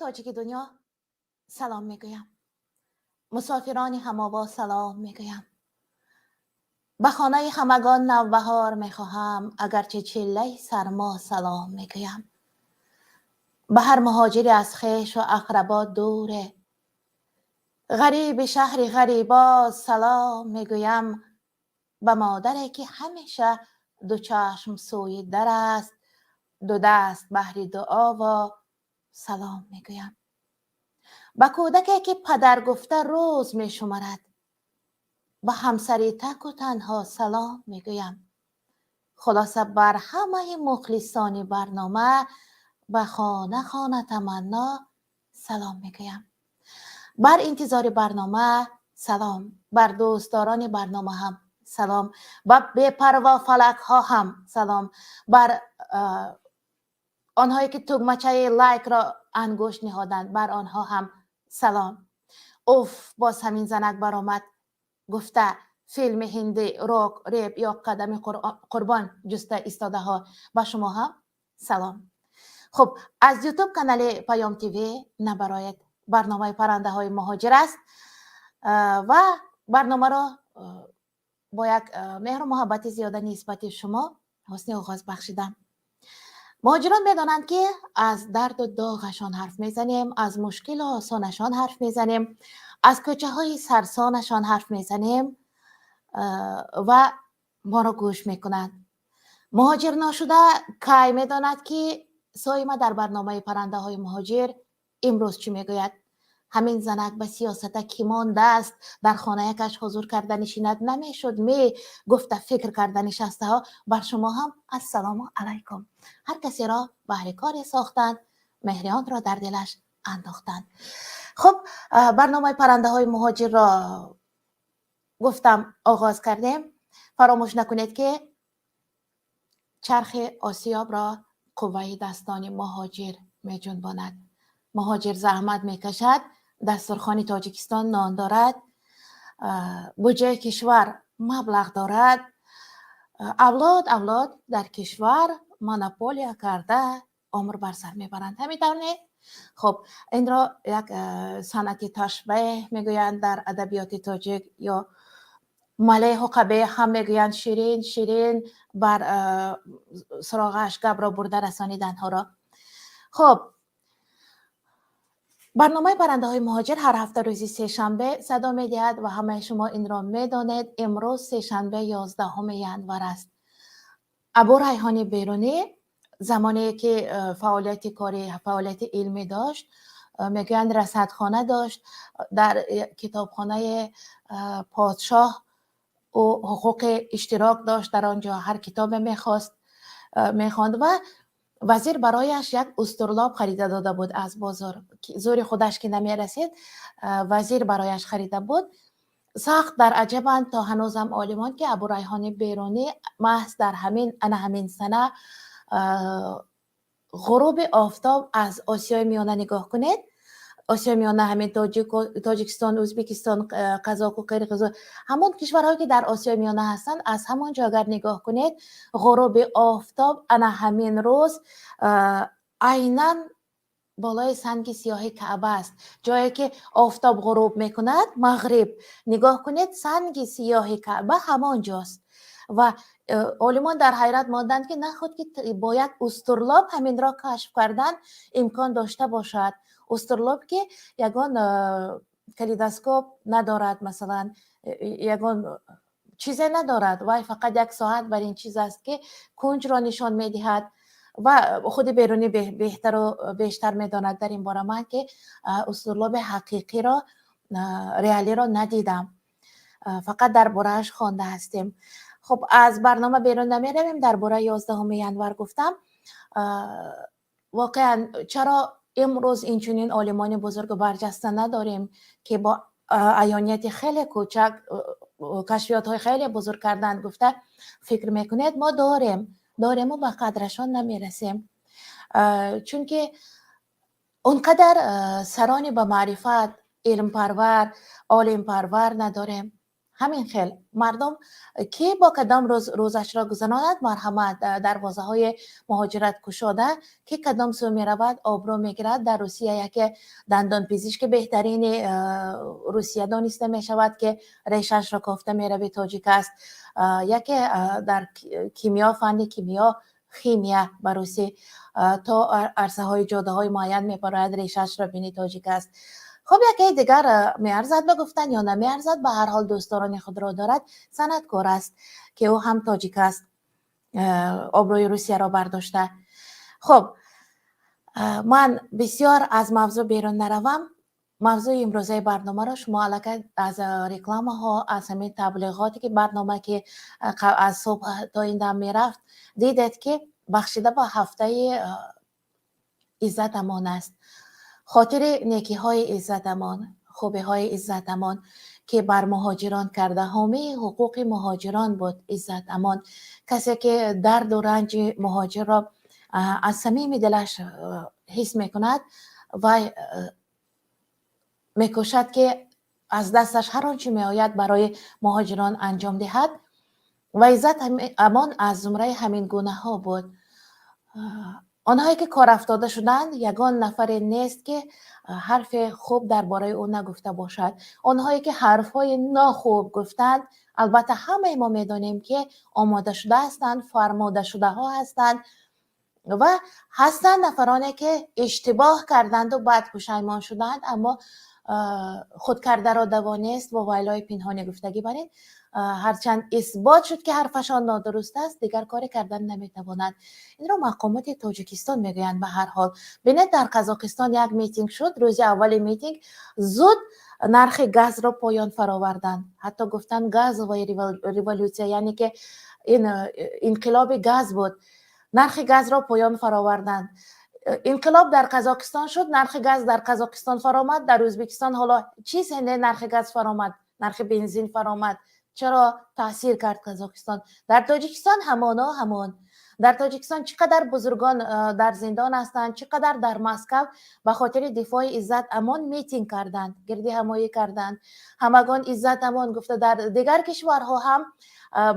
Тоҷики дунё салом мегӯям, мусофирони ҳамово салом мегӯям, ба хонаи ҳамагон навбаҳор мехоҳам, агарчи чиллаи сармо салом мегӯям, ба ҳар муҳоҷире аз хешу ақрабо дуре, ғариби шаҳри ғарибо салом мегӯям, ба модаре ки ҳамеша ду чашм сӯи дар аст, ду даст баҳри дуо во салом мегӯям, ба кӯдаке ки падар гуфта рӯз мешуморад, ба ҳамсари таку танҳо салом мегӯям. Хулоса, бар ҳамаи мухлисони барнома ба хона хона таманно салом мегӯям. Бар интизори барнома салом, бар дӯстдорони барнома ҳам салом, ба бепарво фалакҳо ҳам салом, бар онҳое ки тугмачаи лайкро ангушт ниҳоданд, бар онҳо ҳам салом. Уф, боз ҳамин занак баромад гуфта, филми ҳиндӣ, рок, реп ё қадами қурбон ҷуста истодаҳо, ба шумо ҳам салом. Хуб, аз Ютуб канали Паём ТВ набароед. Барномаи «Паррандаҳои муҳоҷир» аст ва барномаро бо як меҳру муҳаббати зиёда нисбати шумо ҳусни оғоз бахшидам. Муҳоҷирон медонанд, ки аз дарду доғашон ҳарф мезанем, аз мушкилу осонашон ҳарф мезанем, аз кӯчаҳои сарсонашон ҳарф мезанем ва моро гӯш мекунанд. Муҳоҷир ношуда кай медонад, ки Соима дар барномаи «Паррандаҳои муҳоҷир» имрӯз чӣ мегӯяд? Ҳамин занак ба сиёсата кӣ мондааст, дар хонаякаш ҳузур карда нишинад намешуд ме, гуфта фикр карда нишастаҳо, бар шумо ҳам ассалому алайкум. Ҳар касеро баҳри коре сохтанд, меҳри онро дар дилаш андохтанд. Хуб, барномаи «Паррандаҳои муҳоҷирро» гуфтам, оғоз кардем. Фаромӯш накунед, ки чархи осиёбро қувваи дастони муҳоҷир меҷунбонад. Муҳоҷир заҳмат мекашад, дастурхони Тоҷикистон нон дорад, буҷаи кишвар маблағ дорад, авлод авлод дар кишвар монополия карда умр бар сар мебаранд. Ҳамин тавр не? Хуб, инро як санъати ташбеҳ мегӯянд дар адабиёти тоҷик ё малеҳу қабеҳ ҳам мегӯянд, ширин ширин бар суроғааш гапро бурда расониданҳоро. Хуб, барномаи «Паррандаҳои муҳоҷир» ҳар ҳафта рӯзи сешанбе садо медиҳад ва ҳамаи шумо инро медонед. Имрӯз сешанбе, 11 январ аст. Абу Райҳони Берунӣ замоне ки фаъолияти корӣ, фаъолияти илмӣ дошт, мегӯянд, расадхона дошт. Дар китобхонаи подшоҳ ӯ ҳуқуқи иштирок дошт. Дар он ҷо ҳар китобе мехост, мехонд ва вазир барояш як устурлоб харида дода буд аз бозор. Зӯри худаш ки намерасид, вазир барояш харида буд. Сахт дар аҷабанд то ҳанӯзам олимон, ки Абурайҳони Берунӣ маҳз дар ҳамин ана ҳамин сана ғуруби офтоб аз Осиёи Миёна, нигоҳ кунед, Осиёи Миёна ҳамин Тоҷикистон, Ӯзбекистон, Қазоқу Қирғизу, ҳамон кишварҳое ки дар Осиёи Миёна ҳастанд, аз ҳамон ҷо агар нигоҳ кунед, ғуруби офтоб ана ҳамин рӯз айнан болои санги сиёҳи Каъба аст. Ҷое ки офтоб ғуруб мекунад, мағриб, нигоҳ кунед, санги сиёҳи Каъба ҳамон ҷост. Ва олимон дар ҳайрат монданд, ки наход ки бо як устурлоб ҳаминро кашф кардан имкон дошта бошад. Устурлоб ки ягон калейдоскоп надорад, масалан, ягон чизе надорад, вай фақат як соат бар ин чиз аст, ки кунҷро нишон медиҳад. Ва худи Берунӣ беҳтару бештар медонад дар ин бора. Ман ки устурлоби ҳақиқиро, реалиро надидам, фақат дар борааш хонда ҳастем. Хуб, аз барнома берун намеравем. Дар бораи 11 январ гуфтам. Воқеан, чаро имрӯз инчунин олимони бузургу барҷаста надорем, ки бо аёнияти хеле кӯчак кашфиётҳои хеле бузург карданд, гуфта фикр мекунед? Мо дорем, дорему ба қадрашон намерасем, чунки он қадар сарони ба маърифат, илмпарвар, олимпарвар надорем. Ҳамин хел мардум, ки бо кадом рӯз рӯзашро гузаронад, марҳамат, дарвозаҳои муҳоҷират кушода, ки кадом сӯ меравад, обрӯ мегирад. Дар Русия яке дандонпизишки беҳтарини Русия дониста мешавад, ки решашро кофта мерави, тоҷик аст. Яке дар кимиё, фанни кимиё, химия ба русӣ, то арсаҳои ҷодаҳои муайян мебарояд, решашро бини, тоҷик аст. Хуб, якеи дигар меарзад ба гуфтан ё намеарзад, ба ҳар ҳол дӯстдорони худро дорад, санъаткор аст, ки ӯ ҳам тоҷик аст, обрӯи Русияро бардошта. Хуб, ман бисёр аз мавзӯъ берун наравам. Мавзӯи имрӯзаи барномаро шумо аллакай аз рекламаҳо, аз ҳамин таблиғоте, ки барнома, ки аз субҳ то ин дам мерафт, дидед, ки бахшида ба ҳафтаи Иззат Амон аст. Хотири некиҳои Иззат Амон, хубиҳои Иззат Амон, ки бар муҳоҷирон карда, ҳомии ҳуқуқи муҳоҷирон буд Иззат Амон, касе ки дарду ранҷи муҳоҷирро аз самими дилаш ҳис мекунад ва мекӯшад, ки аз дасташ ҳар он чӣ меояд, барои муҳоҷирон анҷом диҳад. Ва Иззат Амон аз зумраи ҳамин гунаҳо буд. Онҳое ки корафтода шуданд, ягон нафаре нест, ки ҳарфи хуб дар бораи ӯ нагуфта бошад. Онҳое ки ҳарфҳои нохуб гуфтанд, албатта, ҳамаи мо медонем, ки омодашуда ҳастанд, фармодашудаҳо ҳастанд. Ва ҳастанд нафароне, ки иштибоҳ карданду баъд пушаймон шуданд, аммо худкардаро даво нест, бо вайлои пинҳонӣ гуфтагӣ бар ин. Ҳарчанд исбот шуд, ки ҳарфашон нодуруст аст, дигар коре кардан наметавонанд. Инро мақомоти Тоҷикистон мегӯянд. Ба ҳар ҳол, бинед, дар Қазоқистон як митинг шуд. Рӯзи аввали митинг зуд нархи газро поён фароварданд, ҳатто гуфтанд газовая революция, яъне ки ин инқилоби газ буд. Нархи газро поён фароварданд. Инқилоб дар Қазоқистон шуд, нархи газ дар Қазоқистон фаромад. Дар Ӯзбекистон ҳоло чизе не, нархи газ фаромад, нархи бензин фаромад. Чаро таъсир кард Қазоқистон? Дар Тоҷикистон ҳамоно ҳамон. Дар Тоҷикистон чӣ қадар бузургон дар зиндон ҳастанд, чӣ қадар дар Москав ба хотири дифои Иззат Амон митинг карданд, гирдиҳамоӣ карданд, ҳамагон «Иззат Амон» гуфта, дар дигар кишварҳо ҳам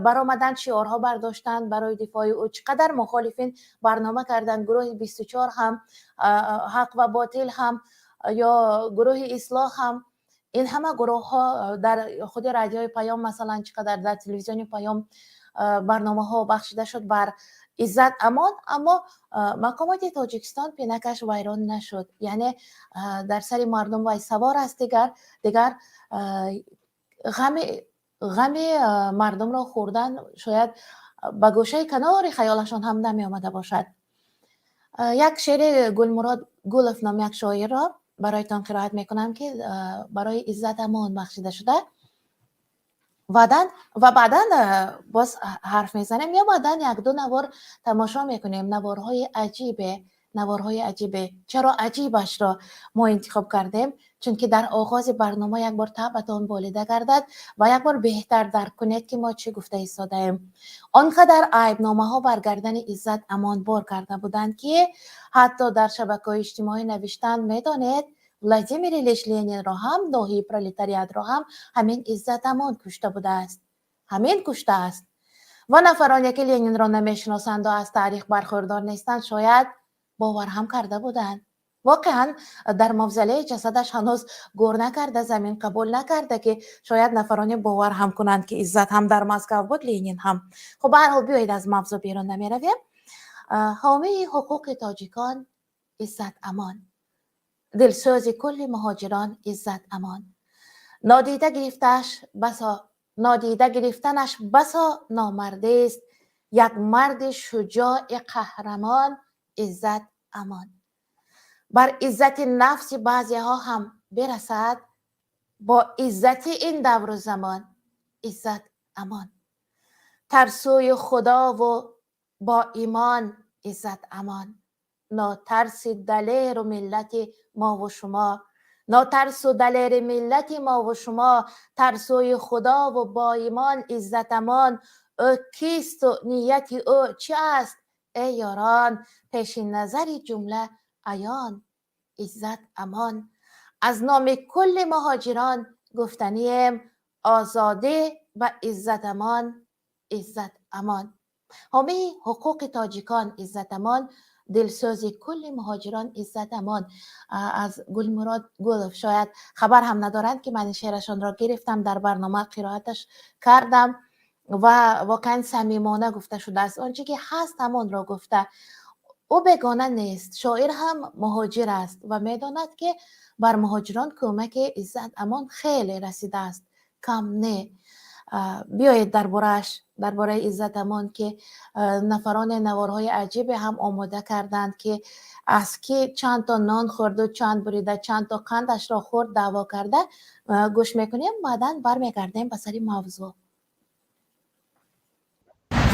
баромаданд, шиорҳо бардоштанд барои дифои ӯ. Чӣ қадар мухолифин барнома карданд, гурӯҳи 24 ҳам, Ҳақ ва ботил ҳам ё гурӯҳи Ислоҳ ҳам, ин ҳама гурӯҳҳо, дар худи радиои Паём, масалан, чӣ қадар дар телевизиони Паём барномаҳо бахшида шуд бар Иззат Амон, аммо мақомоти Тоҷикистон пинакаш вайрон нашуд. Яъне дар сари мардум вай савор аст, дигар ғами мардумро хӯрдан шояд ба гӯшаи канори хаёлашон ҳам намеомада бошад. Як шеъри Гулмурод Гулов ном як шоирро бароятон қироат мекунам, ки барои Иззат Амон бахшида шуда, ва баъдан боз ҳарф мезанем ё баъдан якду навор тамошо мекунем. Наворҳои аҷибе, наворҳои аҷибе. Чаро аҷибашро мо интихоб кардем? Чунки дар оғози барнома як бор табъатон болида гардад ва як бор беҳтар дарк кунед, ки мо чӣ гуфта истодаем. Он қадар айбномаҳо бар гардани Иззат Амон бор карда буданд, ки ҳатто дар шабакаҳои иҷтимоӣ навиштанд: «Медонед, Владимир Ильич Ленинро ҳам, доҳии пролетариатро ҳам ҳамин Иззат Амон кушта будааст, ҳамин куштааст». Ва нафароне, ки Ленинро намешиносанду аз таърих бархӯрдор нестанд, шояд бовар ҳам карда буданд. Воқеан, дар мавзолеи ҷасадаш ҳанӯз гӯр накарда, замин қабул накарда, ки шояд нафароне бовар ҳам кунанд, ки Иззат ҳам дар Москав буд, Ленин ҳам. Хуб, ба ҳар ҳол, биёед, аз мавзӯъ берун намеравем. Ҳомии ҳуқуқи тоҷикон Иззат Амон, дилсӯзи кулли муҳоҷирон Иззат Амон, нодида гирифтааш басо, нодида гирифтанаш басо номардист, як марди шуҷои қаҳрамон Иззат Амон. Бар иззати нафси баъзеҳо ҳам бирасад, бо иззати ин давру замон Иззат Амон. Тарсӯи Худову бо имон Иззат Амон, нотарси далеру миллати мову шумо, нотарсу далери миллати мову шумо, тарсӯи Худову бо имон Иззат Амон. Ӯ кисту нияти ӯ чӣ аст, эй ёрон, пеши назари ҷумла аён Иззат Амон. Аз номи кулли муҳоҷирон гуфтанием. Озодӣ ва Иззат Амон, Иззат Амон. Ҳомии ҳуқуқи тоҷикон Иззат Амон, дилсӯзи кулли муҳоҷирон Иззат Амон. Аз Гулмурод Гулов шояд хабар ҳам надоранд, ки ман шеърашонро гирифтам, дар барнома қироаташ кардам ва воқеан самимона гуфта шудааст. Он чи ки ҳаст, ҳамонро гуфта. Ӯ бегона нест, шоир ҳам муҳоҷир аст ва медонад, ки бар муҳоҷирон кӯмаки Иззат Амон хеле расидааст, кам не. Биёед дар борааш, дар бораи Иззат Амон, ки нафароне наворҳои аҷибе ҳам омода карданд, ки аз ки чанд то нон хӯрду чанд бурида, чанд то қандашро хӯрд, даъво карда, гӯш мекунем, баъдан бармегардем ба сари мавзӯъ.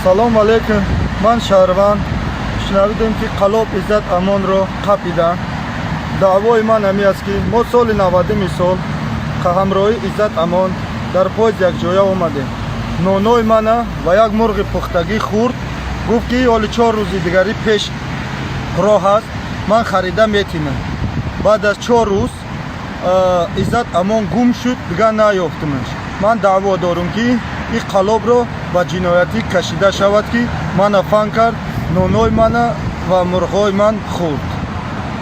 Салом алейкум, ман шаҳрванд. Шунавидем, ки қалоб Иззат Амонро қапиданд. Даъвои ман ҳамин аст, ки мо соли 90-уми сол ҳамроҳи Иззат Амон дар поезд якҷоя омадем. Нонои мана ва як мурғи пухтагӣ хӯрд. Гуфт, ки ҳоли 4 рӯзи дигарӣ пеш роҳ аст, ман харида метимам. Баъд аз 4 рӯз Иззат Амон гум шуд, дигар наёфтимаш. Ман даъво дорум, ки ин қалобро ба ҷиноятӣ кашида шавад, ки мана фан кард, нонои мана ва мурғҳои ман хӯрд.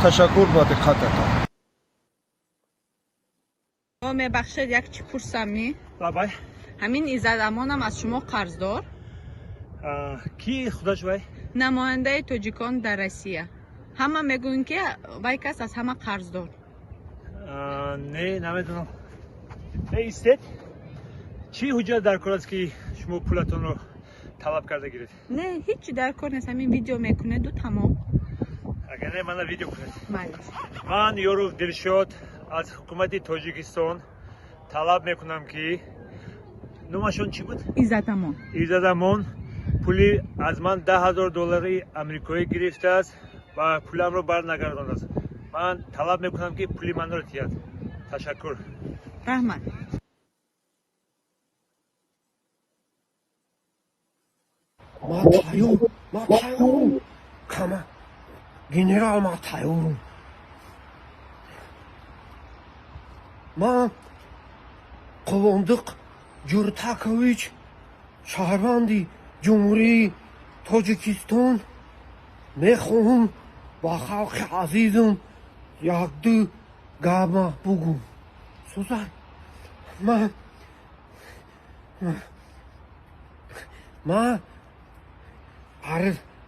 Ташаккур ба диққататон. Мебахшед, як чӣ пурсам-ми? Лабай. Ҳамин Иззат Амонам аз шумо қарздор? Ки худаш вай? Намояндаи тоҷикон дар Россия. Ҳама мегӯянд, ки вай кас аз ҳама қарздор. Не, намедонам. Не, истед. Чӣ ҳуҷҷат дар кор аст, ки шумо пулатонро талаб карда гиред? Не, ҳеҷ дар кор нест, ҳамин видео мекунеду тамом. Агар не, мана видео кунед. Майли. Ман, Ёров Дилшод, аз ҳукумати Тоҷикистон талаб мекунам, ки номашон чӣ буд? Иззат Амон. Иззат Амон пули аз ман 10 000 доллари амрикоӣ гирифтааст ва пуламро барнагардондааст. Ман талаб мекунам, ки пули манро диҳад. Ташаккур. Раҳмат. Ма тайёр, ма тайёрум, кама генерал, ма тайёрум. Ман Қувондиқ Ҷуртакович, шаҳрванди Ҷумҳурии Тоҷикистон, мехоҳам ба халқи азизам якду гапма бугӯм. Сузан, ман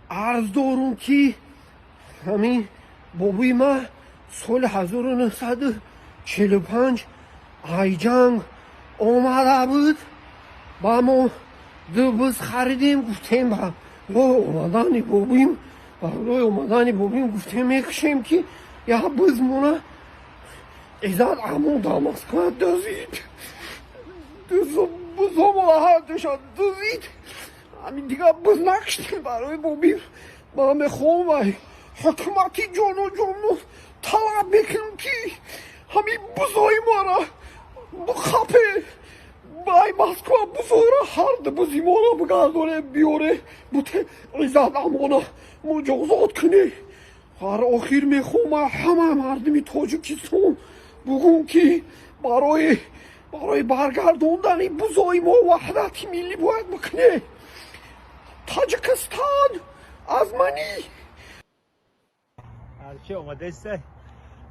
арз дорум, ки ҳамин бобои ман соли 1945 ай ҷанг омада буд. Ба мо ду буз харидем, гуфтем, барои омадани бобоим, барои омадани бобоим гуфтем, мекушем, ки як буз мона Иззат Амон дар Москва дузид. Бузомона ҳардуша дузид. Ҳамин дигар буз накуштем барои бобим. Ман мехоҳам ай ҳукумати ҷону ҷону талаб мекунам, ки ҳамин бузои мора бухапе, ай Москва бузора, ҳарду бузи мора бигардоне, биёре, буте Иззат Амона муҷозот куне. Ҳар охир мехоҳам ҳама мардуми Тоҷикистон бугӯм, ки барои баргардондани бузои мо ваҳдати миллӣ бояд бикуне. Тоҷикистон аз мани. Арчи омадеста.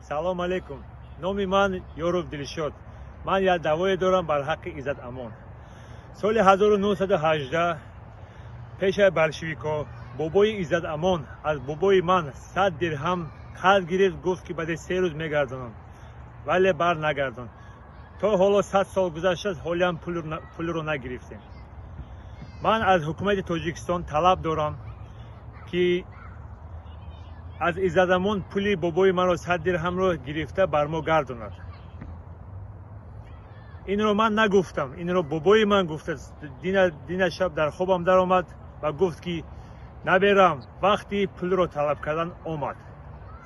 Салом алейкум, номи ман Ёров Дилшод. Ман як даъвое дорам бар ҳаққи Иззат Амон. Соли 1918, пешаи болшевико, бобои Иззат Амон аз бобои ман 100 дирҳам қарз гирифт. Гуфт, ки баъди 3 рӯз мегардонам, вале бар нагардон. То ҳоло 100 сол гузаштааст, ҳолиам пулро нагирифтем. Ман аз ҳукумати Тоҷикистон талаб дорам, ки аз Иззат Амон пули бобои маро, 100 дирҳамро гирифта бар мо гардонад. Инро ман нагуфтам, инро бобои ман гуфта. Дина шаб дар хобам даромад ва гуфт, ки наберам, вақти пулро талаб кардан омад.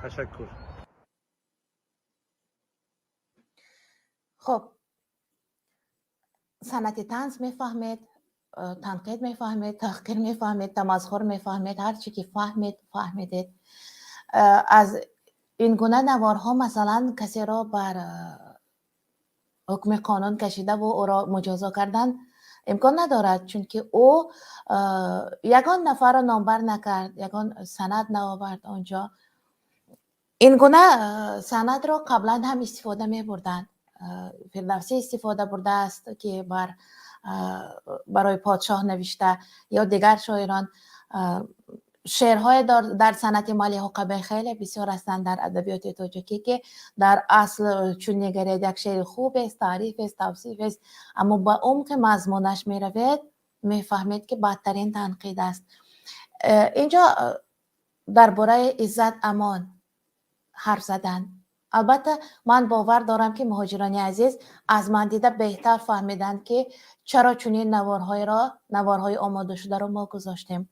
Ташаккур. Хуб, санъати танз мефаҳмед, танқид мефаҳмед, таҳқир мефаҳмед, тамасхур мефаҳмед, ҳар чӣ ки фаҳмед, фаҳмидед. Аз ин гуна наворҳо, масалан, касеро бар ҳукми қонун кашидаву ӯро муҷозо кардан имкон надорад, чунки ӯ ягон нафарро номбар накард, ягон санад наовард. Онҷо ин гуна санадро қаблан ҳам истифода мебурданд. Фирдавсӣ истифода бурдааст, ки барои подшоҳ навишта, ё дигар шоирон. Шеърҳое дар санъати Малиҳуқабе хеле бисёр ҳастанд дар адабиёти тоҷикӣ, ки дар асл чун нигаред, як шеъри хубест, таърифест, тавсифест, аммо ба умқи мазмунаш меравед, мефаҳмед, ки бадтарин танқид аст. Инҷо дар бораи Иззат Амон ҳарф задан. Албатта, ман бовар дорам, ки муҳоҷирони азиз аз ман дида беҳтар фаҳмиданд, ки чаро чунин наворҳоеро, наворҳои омодашударо мо гузоштем,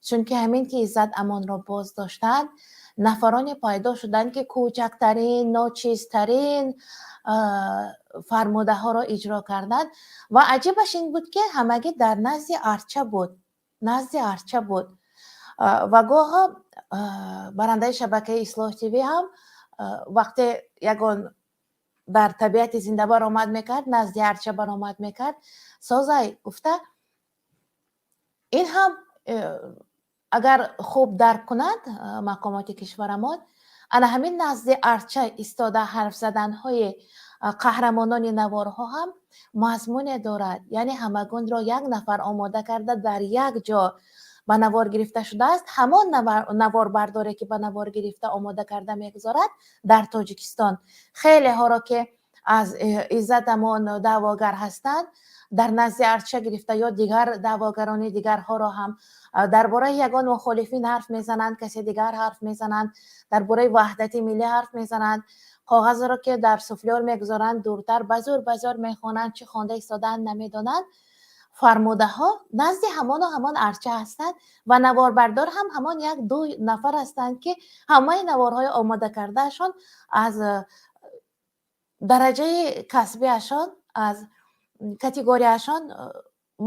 чунки ҳамин ки Иззат Амонро боз доштанд, нафароне пайдо шуданд, ки кӯчактарин, ночизтарин фармудаҳоро иҷро карданд. Ва аҷибаш ин буд, ки ҳамагӣ дар назди арча буд, назди арча буд. Ва гоҳо барандаи шабакаи Ислоҳ ТВ ҳам вақте ягон дар табиати зинда баромад мекард, назди арча баромад мекард, созай гуфта. Ин ҳам агар хуб дарк кунад мақомоти кишварамон, ана ҳамин назди арча истода ҳарф заданҳои қаҳрамонони наворҳо ҳам мазмуне дорад. Яъне ҳамагунро як нафар омода карда, дар як ҷо ба навор гирифта шудааст. Ҳамон наворбардоре, ки ба навор гирифта, омода карда мегузорад, дар Тоҷикистон хелеҳоро, ки аз Иззат Амон даъвогар ҳастанд, дар назди арча гирифта, ё дигар даъвогарони дигарҳоро ҳам дар бораи ягон мухолифин ҳарф мезананд, касе дигар ҳарф мезананд, дар бораи ваҳдати миллӣ ҳарф мезананд, коғазро, ки дар суфлёр мегузоранд, дуртар базӯр базӯр мехонанд, чӣ хонда истодаанд намедонанд. Фармудаҳо назди ҳамону ҳамон арча ҳастанд ва наворбардор ҳам ҳамон як ду нафар ҳастанд, ки ҳамаи наворҳои омода кардаашон аз дараҷаи касбиашон, аз категорияшон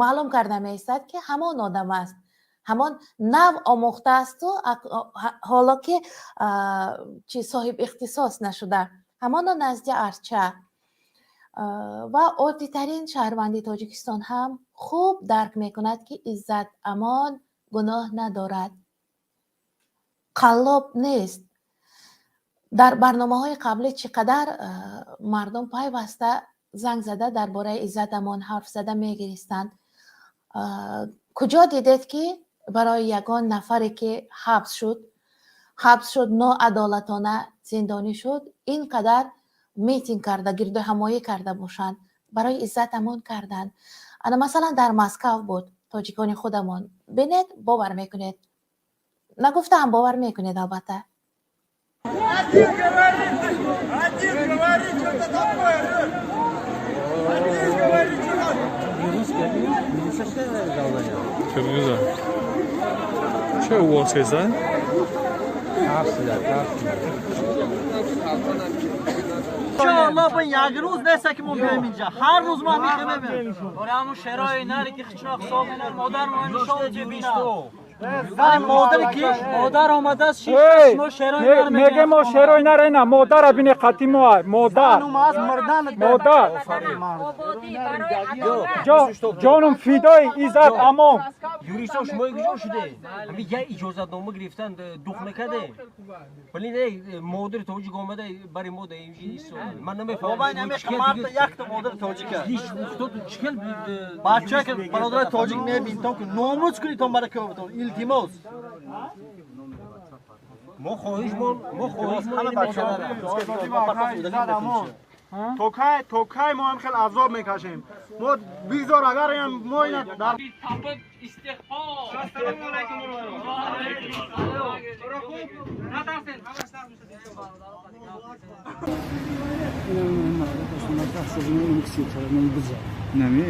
маълум карда меистад, ки ҳамон одам аст, ҳамон нав омӯхтаасту ҳоло ки чи соҳиб ихтисос нашуда, ҳамоно назди арча. Ва оддитарин шаҳрванди Тоҷикистон ҳам хуб дарк мекунад, ки Иззат Амон гуноҳ надорад, қаллоб нест. Дар барномаҳои қаблӣ чӣ қадар мардум пайваста занг зада, дар бораи Иззат Амон ҳарф зада мегиристанд. Куҷо дидед, ки барои ягон нафаре, ки ҳабс шуд, ноадолатона зиндонӣ шуд, ин қадар митинг карда, гирдуҳамоӣ карда бошанд? Барои Иззат Амон карданд. Ана масалан, дар Москав буд, тоҷикони худамон. Бинед, бовар мекунед, нагуфтаам, бовар мекунед албатта. Один говорит, один говорит, что-то такое. Один говорит, что-то. Киргиза. Че увоз? Ҳафтида, ҳафтида. Иншоаллоҳ, бо як рӯз нест, ки мо биёем инҷа, ҳар рӯз мо мехемем. Ора, ҳамун шерои наре, ки хичноқ сомена, модар мо нишон бина. Модар ки? Модар омадааст, шиш мо шерои нар. Меге мо шерои нар ина модара бине, қати мо модар. Модар. Ҷонум фидои Иззат Амон. Юристо шумо куҷо шуде? Ҳами я иҷозатнома гирифтан дух накарде. Блин, эй, модари тоҷик омада бари мо да ман намефаҳмам. Якта модари тоҷик аст. Чикел. Бача, ки бародари тоҷик мебинтон, ки номус кунитон барои кобитон, илтимос. Мо хоҳишмон. Ҳама бачаҳо. То кай мо ҳам хел азоб мекашем? Мо бигзор, агар мо ина дар Ассалому алайкум. Натарсен. Нами?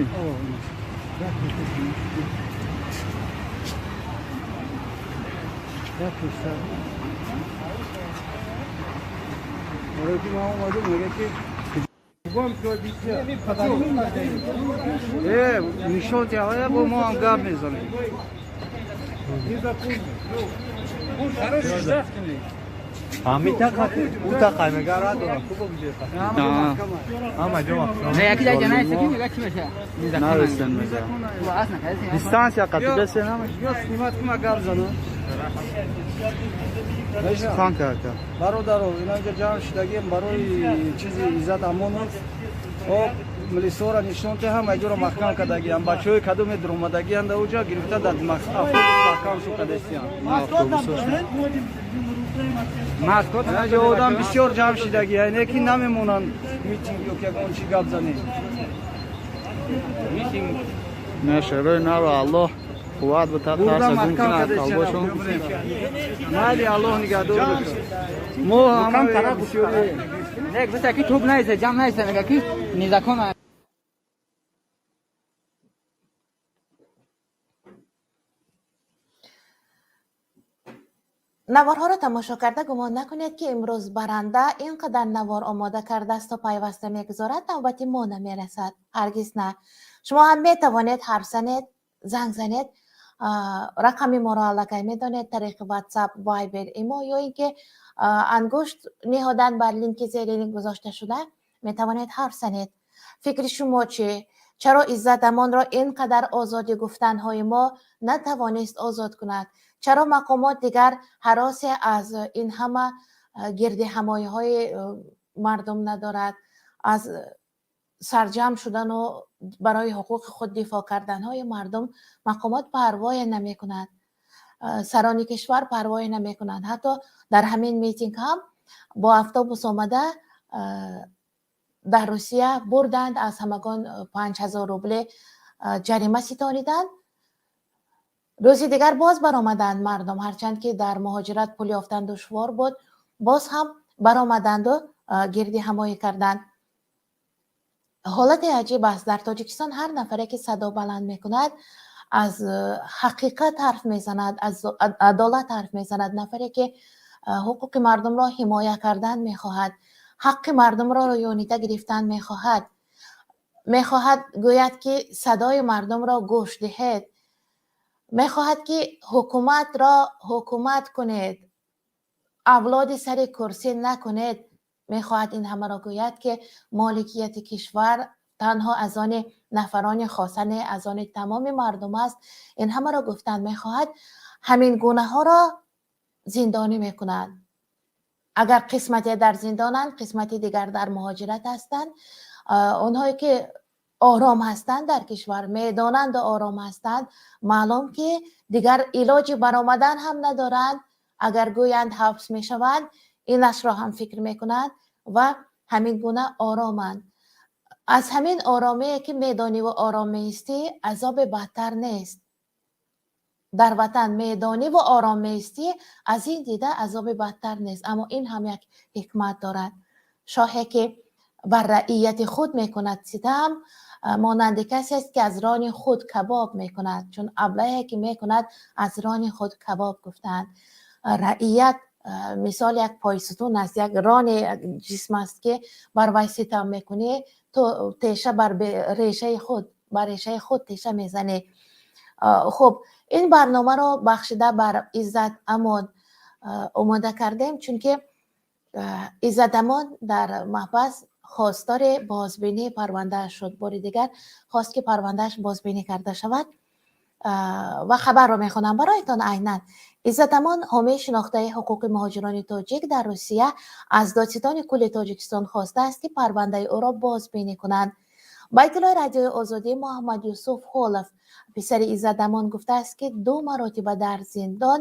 Нишон диҳая, бо мо ҳам гап мезанем. Хороший. Ҳамин тақа ӯ тақа мега радора кубо биҷе. Ҳама ҷо Не, яки дар ҷанаи саки мега чӣ меша? Нарасен мега. Дистанция қати бесе намеш. Ё снимать кума гап зану. Хан карда. Бародаро, инаҷа ҷамъ шудагием барои чизи Иззат Амонов. О, милисора нишон те ҳама ҷоро маҳкам кардагиам. Бачаҳои кадоме дуромадагианд уҷа гирифта дар автобус маҳкам шу кардастиям. Инаҷа одам бисёр ҷамъ шудагия, ине ки намемонанд митинг ё ки ягон чи гап занем. Не, шерои наро Аллоҳ қувват битад, тарса гум кунад қалбошон. Майли, Аллоҳ нигаҳдор бошад. Мо ҳама бисёре. Не, гуфта ки туп наиста, ҷамъ наиста, мега ки незаконно. Наворҳоро тамошо карда гумон накунед, ки имрӯз баранда ин қадар навор омода кардааст то пайваста мегузорад, навбати мо намерасад. Ҳаргиз на. Шумо ҳам метавонед ҳарф занед, занг занед. Рақами моро аллакай медонед, тариқи WhatsApp, Viber, имо ё ин ки ангушт ниҳодан бар линки зери гузошта шуда метавонед ҳарф занед. Фикри шумо чӣ? Чаро Иззат Амонро ин қадар озодӣ гуфтанҳои мо натавонист озод кунад? Чаро мақомот дигар ҳаросе аз ин ҳама гирдиҳамоиҳои мардум надорад, аз сарҷамъ шудану барои ҳуқуқи худ дифоъ карданҳои мардум мақомот парвое намекунад, сарони кишвар парвое намекунанд. Ҳатто дар ҳамин митинг ҳам бо автобус омада дар Русия бурданд, аз ҳамагон 5000 рубле ҷарима ситониданд. Рӯзи дигар боз баромаданд мардум, ҳарчанд ки дар муҳоҷират пул ёфтан душвор буд, боз ҳам баромаданду гирди ҳамоӣ карданд. Ҳолате аҷиб аст. Дар Тоҷикистон ҳар нафаре ки садо баланд мекунад, аз ҳақиқат ҳарф мезанад, аз адолат ҳарф мезанад, нафаре ки ҳуқуқи мардумро ҳимоя кардан мехоҳад, ҳаққи мардумро рӯёнида гирифтан мехоҳад, мехоҳад гӯяд ки садои мардумро гӯш диҳед, мехоҳад ки ҳукуматро ҳукумат кунед, авлоди сари курсӣ накунед, мехоҳад ин ҳамаро гӯяд ки моликияти кишвар танҳо аз они нафарони хоса не, аз они тамоми мардум аст. Ин ҳамаро гуфтан мехоҳад. Ҳамин гунаҳоро зиндонӣ мекунанд. Агар қисмате дар зиндонанд, қисмати дигар дар муҳоҷират ҳастанд. Онҳое ки ором ҳастанд дар кишвар, медонанду ором ҳастанд, маълум ки дигар илоҷи баромадан ҳам надоранд. Агар гӯянд ҳабс мешаванд, инашро ҳам фикр мекунанд ва ҳамин гуна ороманд. Аз ҳамин оромие ки медониву ором меистӣ, азоби бадтар нест. Дар ватан медониву ором меистӣ, аз ин дида азоби бадтар нест. Аммо ин ҳам як ҳикмат дорад. Шоҳе ки бар раияти худ мекунад ситам, монанди касест ки аз рони худ кабоб мекунад, чун аблаҳе ки мекунад аз рони худ кабоб гуфтаанд. Раият мисол як пойсутун аст, як рони ҷисм аст ки бар вай ситам мекунӣ, ту теша бар решаи худ, бар решаи худ теша мезанӣ. Хуб, ин барномаро бахшида бар Иззат Амон омода кардем, чунки Иззат Амон дар маҳбас хостори бозбинии парвандааш шуд. Бори дигар хост ки парвандааш бозбинӣ карда шавад ва хабарро мехонам бароятон айнан. Иззат Амон, ҳомии шинохтаи ҳуқуқи муҳоҷирони тоҷик дар Русия, аз додситони кулли Тоҷикистон хостааст, ки парвандаи ӯро бозбинӣ кунанд. Ба иттилои Радиои Озодӣ, Муҳаммад Юсуф Холов, писари Иззат Амон, гуфтааст, ки ду маротиба дар зиндон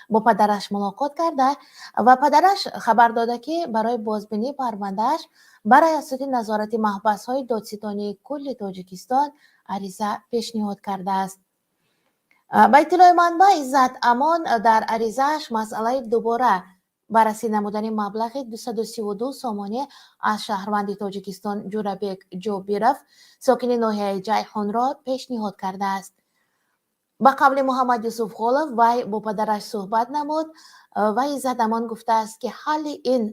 бо падараш мулоқот карда ва падараш хабар дода, ки барои бозбинии парвандааш ба Раёсати назорати маҳбасҳои додситонии кулли Тоҷикистон ариза пешниҳод кардааст. Ба иттилои манбаъ, Иззат Амон дар аризааш масъалаи дубора баррасӣ намудани маблағи 232 сомонӣ аз шаҳрванди Тоҷикистон Ҷурабек Ҷобиров, сокини ноҳияи Ҷайҳунро пешниҳод кардааст. Ба қавли Муҳаммад Юсуф Холов, вай бо падараш суҳбат намуд ва Иззат Амон гуфтааст, ки ҳалли ин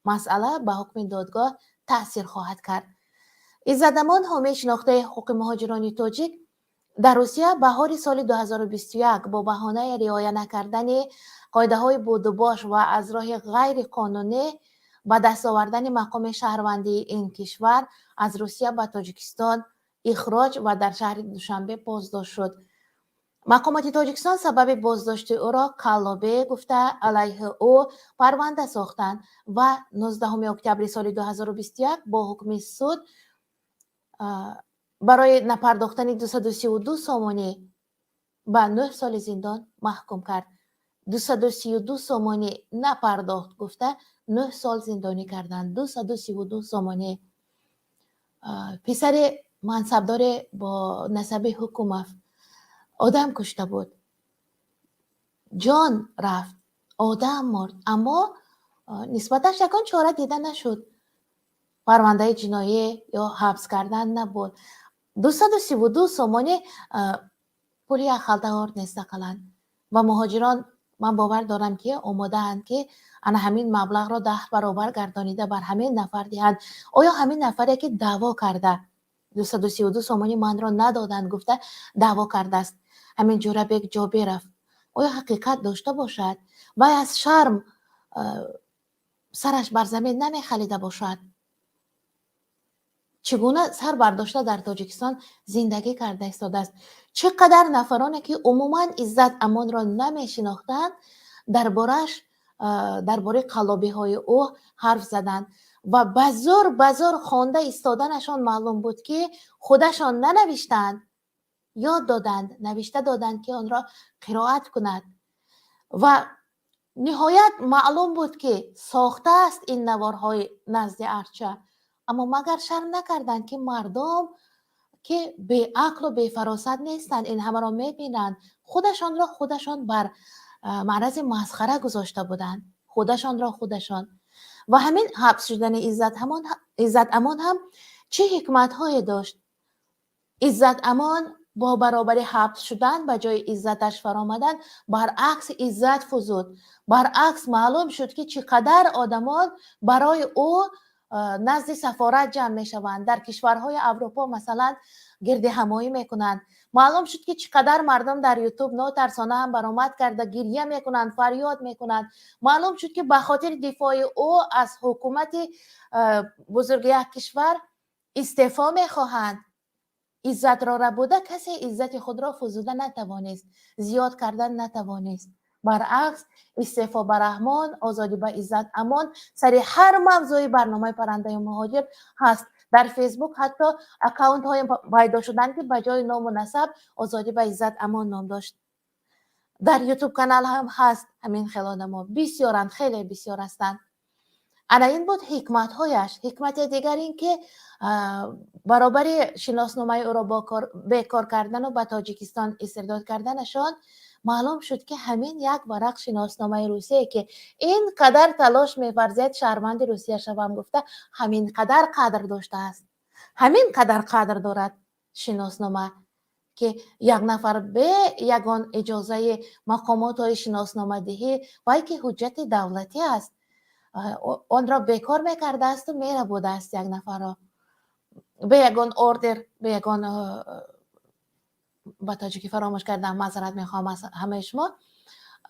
масъала ба ҳукми додгоҳ таъсир хоҳад кард. Иззат Амон, ҳомии шинохтаи ҳуқуқи муҳоҷирони тоҷик, Дар Русия баҳори соли 2021 бо баҳонаи риоя накардани қоидаҳои будубош ва аз роҳи ғайриқонунӣ ба даст овардани мақоми шаҳрвандии ин кишвар аз Русия ба Тоҷикистон ихроҷ ва дар шаҳри Душанбе боздошт шуд. Мақомоти Тоҷикистон сабаби боздошти ӯро қаллобӣ гуфта, алайҳи ӯ парванда сохтанд ва 19 октябри соли 2021 бо ҳукми суд барои напардохтани 232 сомонӣ ба 9 соли зиндон маҳкум кард. 232 сомонӣ напардохт гуфта, 9 сол зиндонӣ карданд. 232 сомонӣ. Писари мансабдоре бо насаби Ҳукумов одам кушта буд, ҷон рафт, одам мурд, аммо нисбаташ ягон чора дида нашуд, парвандаи ҷиноӣ ё ҳабс кардан набуд. 232 сомонӣ пули як халта орд нест ақаллан. Ва муҳоҷирон, ман бовар дорам, ки омодаанд, ки ана ҳамин маблағро 10 баробар гардонида бар ҳамин нафар диҳанд. Оё ҳамин нафаре, ки даъво карда, 232 сомонӣ манро надоданд гуфта даъво кардааст, ҳамин Ҷӯрабек Ҷобиров, оё ҳақиқат дошта бошад? Вай аз шарм сараш бар замин намехалида бошад? Чӣ гуна сар бардошта дар Тоҷикистон зиндагӣ карда истодааст? Чӣ қадар нафароне, ки умуман Иззат Амонро намешинохтанд, дар борааш, дар бораи қаллобиҳои ӯ ҳарф заданд ва ба зӯр, ба зӯр хонда истоданашон маълум буд, ки худашон нанавиштаанд, ёд доданд, навишта доданд, ки онро қироат кунад. Ва ниҳоят маълум буд, ки сохтааст ин наворҳои назди арча, аммо магар шарм накарданд, ки мардум, ки беақлу бефаросат нестанд, ин ҳамаро мебинанд? Худашонро худашон бар маърази масхара гузошта буданд, худашонро худашон. Ва ҳамин ҳабс шудани Иззат Амон ҳам чӣ ҳикматҳое дошт? Иззат Амон бо баробари ҳабс шудан, ба ҷои иззаташ фаромадан, баръакс иззат фузуд. Баръакс, маълум шуд, ки чӣ қадар одамон барои ӯ назди сафорат ҷамъ мешаванд, дар кишварҳои Аврупо, масалан, гирдиҳамоӣ мекунанд. Маълум шуд, ки чӣ қадар мардум дар Ютуб нотарсона ҳам баромад карда гирья мекунанд, фарёд мекунанд. Маълум шуд, ки ба хотири дифои ӯ аз ҳукумати бузурги як кишвар истеъфо мехоҳанд. Иззатро рабуда, касе иззати худро фузуда натавонист, зиёд кардан натавонист. Баръакс, истеъфо ба Раҳмон, озодӣ ба Иззат Амон сари ҳар мавзӯи барномаи Паррандаи муҳоҷир ҳаст. Дар Фейсбук ҳатто аккаунтҳое пайдо шуданд, ки ба ҷои ному насаб озодӣ ба Иззат Амон ном дошт. Дар Ютуб канал ҳам ҳаст. Ҳамин хел одамо бисёранд, хеле бисёр ҳастанд. Ана ин буд ҳикматҳояш. Ҳикмати дигар ин ки баробари шиносномаи ӯро бекор кардану ба Тоҷикистон истирдод карданашон, маълум шуд, ки ҳамин як варақ шиносномаи Русие, ки ин қадар талош меварзед шаҳрванди Русия шавам гуфта, ҳамин қадар қадр доштааст, ҳамин қадар қадр дорад шиноснома, ки як нафар бе ягон иҷозаи мақомотҳои шиносномадиҳӣ, вай ки ҳуҷҷати давлатӣ аст, онро бекор мекардаасту мерабудааст як нафарро бе ягон ордер, бе ягон, ба тоҷикӣ фаромӯш кардам, маъзарат мехоҳам аз ҳамаи шумо,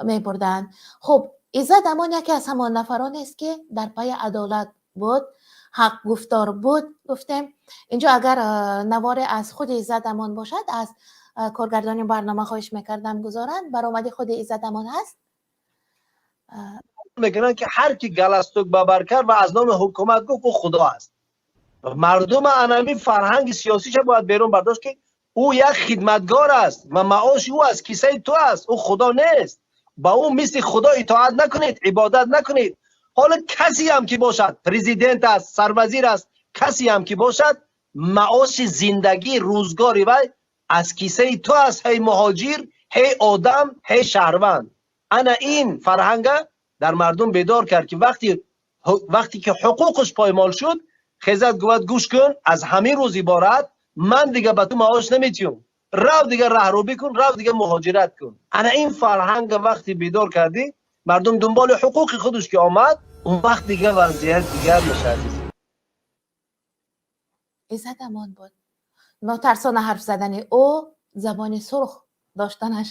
мебурданд. Хуб, Иззат Амон яке аз ҳамон нафаронест, ки дар пайи адолат буд, ҳақ гуфтор буд. Гуфтем, инҷо агар наворе аз худи Иззат Амон бошад, аз коргардони барнома хоҳиш мекардам гузоранд. Баромади худи Иззат Амон ҳаст. Мекунанд, ки ҳар ки галстук бабар кард ва аз номи ҳукумат гуфт, ӯ худо аст. Мардум анами фарҳанги сиёсиша бояд берун бардошт, ки ӯ як хидматгор аст ва маоши ӯ аз кисаи ту аст, ӯ худо нест. Ба ӯ мисли худо итоат накунед, ибодат накунед. Ҳоло касе ҳам ки бошад, президент аст, сарвазир аст, касе ҳам ки бошад, маоши зиндагӣ, рӯзгори вай аз кисаи ту аст, ҳей муҳоҷир, ҳей одам, ҳей шаҳрванд. Ана ин фарҳанга дар мардум бедор кард, ки вақте ки ҳуқуқаш поймол шуд, хезад, гӯяд: «Гӯш кун, аз ҳамин рӯз иборат ман дига ба ту маош наметиҳам, рав дига раҳрӯбӣ кун, рав дига муҳоҷират кун». Ана ин фарҳанга вақте бедор кардӣ, мардум дунболи ҳуқуқи худаш ки омад, он вақт дига вазъият дигар мешавад. Иззат Амон буд. Нотарсона ҳарф задани ӯ. Забони сурх доштанаш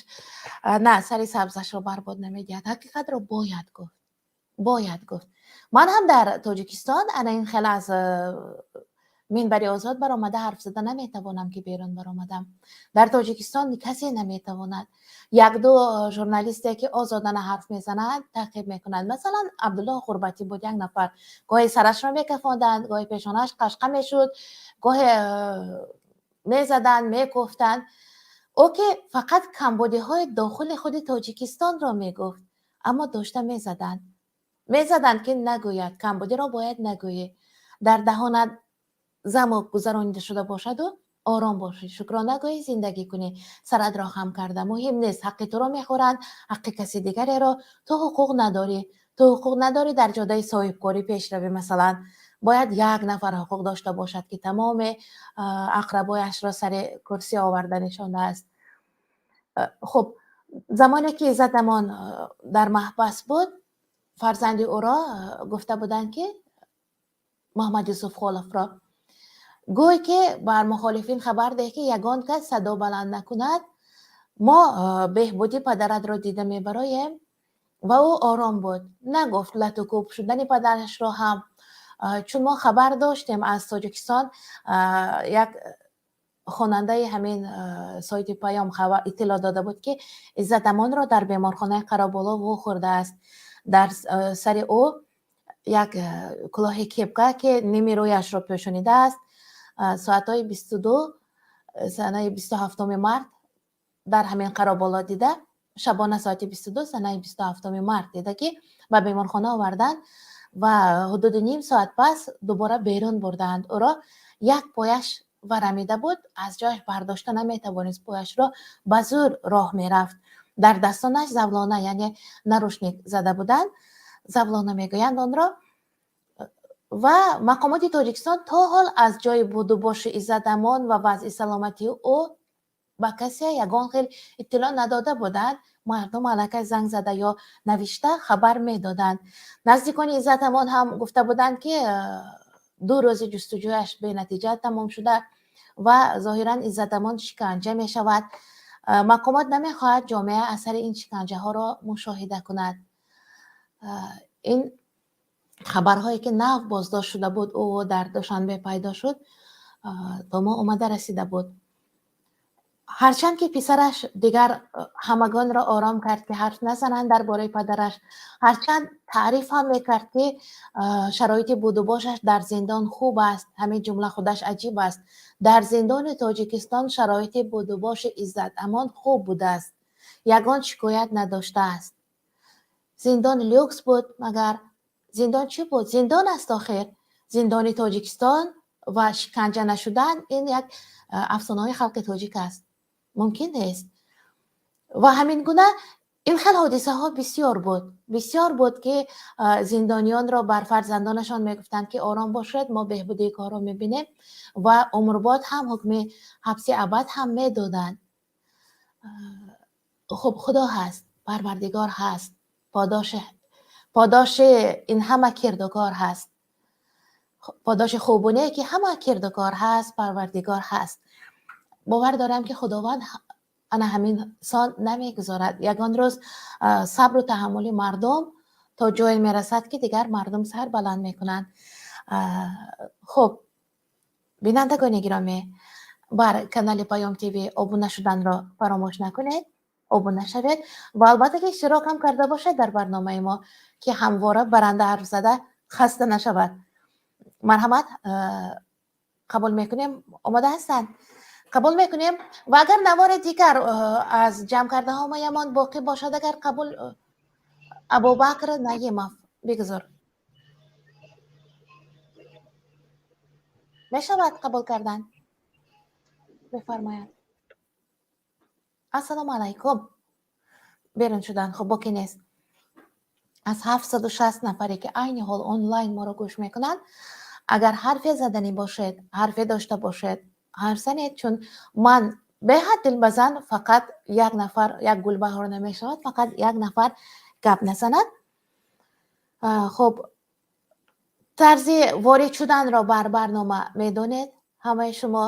на сари сабзашро барбод намедиҳад. Ҳақиқатро бояд гуфт, бояд гуфт. Ман ҳам дар Тоҷикистон ана ин хел аз минбари озод баромада ҳарф зада наметавонам, ки берун баромадам. Дар Тоҷикистон касе наметавонад. Як-ду журналисте, ки озодана ҳарф мезанад, таъқиб мекунанд. Масалан, Абдуллоҳ Ғурбатӣ буд як нафар. Гоҳе сарашро мекафонданд, гоҳе пешонааш қашқа мешуд, гоҳе мезаданд, мекуфтанд. Ӯ ки фақат камбудиҳои дохили худи Тоҷикистонро мегуфт, аммо дошта мезаданд. Мезаданд, ки нагӯяд, камбудиро бояд нагӯӣ. Дар даҳонат замок гузаронида шуда бошаду ором бошӣ, шукрона гӯӣ, зиндагӣ кунӣ, саратро хам карда. Муҳим нест, ҳаққи туро мехӯранд, ҳаққи каси дигареро. Ту ҳуқуқ надорӣ, ту ҳуқуқ надорӣ дар ҷодаи соҳибкорӣ пеш равӣ. Масалан, бояд як нафар ҳуқуқ дошта бошад, ки тамоми ақрабояшро сари курсӣ оварда нишондааст. Хуб, замоне ки Иззат Амон дар маҳбас буд, фарзанди ӯро гуфта буданд, ки Муҳаммад Юсуф Холовро гӯй, ки бар мухолифин хабар деҳ, ки ягон кас садо баланд накунад, мо беҳбудӣ падаратро дида мебароем. Ва ӯ ором буд, нагуфт лату кӯб шудани падарашро ҳам, чун мо хабар доштем аз Тоҷикистон. Як хонандаи ҳамин сайти Паём иттилоъ дода буд, ки Иззат Амонро дар беморхонаи Қароболо вохӯрдааст. Дар сари ӯ як кулоҳи кепка, ки ними рӯяшро пӯшонидааст. Соатҳои 22 санаи 27-уми март дар ҳамин Қароболо дида, шабона соати 22 санаи 27-уми март дида, ки ба беморхона оварданд ва ҳудуди ним соат пас дубора берун бурдаанд ӯро. Як пояш варамида буд, аз ҷояш бардошта наметавонист пояшро, ба зӯр роҳ мерафт. Дар дастонаш завлона, яъне наручник зада буданд, завлона мегӯянд онро. Ва мақомоти Тоҷикистон то ҳол аз ҷои будубоши Иззат Амон ва вазъи саломатии ӯ ба касе ягон хел иттилоъ надода буданд. Мардум аллакай занг зада ё навишта хабар медоданд. Наздикони Иззат Амон ҳам гуфта буданд, ки 2 рӯзи ҷустуҷӯяш бенатиҷа тамом шуда ва зоҳиран Иззат Амон шиканҷа мешавад. Мақомот намехоҳад ҷомеа асари ин шиканҷаҳоро мушоҳида кунад. Ин хабарҳое, ки нав боздошт шуда буд, ӯ дар Душанбе пайдо шуд, то мо омада расида буд. Ҳарчанд ки писараш дигар ҳамагонро ором кард, ки ҳарф назананд дар бораи падараш, ҳарчанд таъриф ҳам мекард, ки шароити будубошаш дар зиндон хуб аст. Ҳамин ҷумла худаш аҷиб аст: дар зиндони Тоҷикистон шароити будубоши Иззат Амон хуб будааст, ягон шикоят надоштааст. Зиндон люкс буд, магар зиндон чӣ буд? Зиндон аст охир. Зиндони Тоҷикистон ва шиканҷа нашудан ин як афсонаҳои халқи тоҷик аст, мумкин нест. Ва ҳамин гуна ин хел ҳодисаҳо бисёр буд, бисёр буд, ки зиндониёнро бар фарзандонашон мегуфтанд, ки ором бошед, мо беҳбудии корро мебинем, ва умрбод ҳам, ҳукми ҳабси абад ҳам медоданд. Хуб, Худо ҳаст, Парвардигор ҳаст, подоши ин ҳама кирдугор ҳаст, подоши хубоне ки ҳама кирдугор ҳаст, Парвардигор ҳаст. Бовар дорам, ки Худованд ана ҳамин сон намегузорад. Ягон рӯз сабру таҳаммули мардум то ҷое мерасад, ки дигар мардум сар баланд мекунанд. Хуб, бинандагони гиромӣ, бар канали Паём ТВ обуна шуданро фаромӯш накунед, обуна шавед ва албатта ки иштирок ҳам карда бошед дар барномаи мо, ки ҳамвора баранда ҳарф зада хаста нашавад. Марҳамат, қабул мекунем. Омода ҳастанд, қабул мекунем. Ва агар навори дигар аз ҷамъ кардаҳомаямон боқӣ бошад, агар қабул. Абубакр Наимов, бигузор, мешавад қабул кардан, бифармояд. Ассалому алайкум. Берун шудан. Хуб, боқӣ нест. Аз 760 нафаре, ки айни ҳол онлайн моро гӯш мекунанд, агар ҳарфе заданӣ бошед, ҳарфе дошта бошед, ҳарф занед, чун ман беҳад дилбазан. Фақат як нафар як гулбаҳор намешавад, фақат як нафар гап назанад. Хуб, тарзи ворид шуданро бар барнома медонед ҳамаи шумо.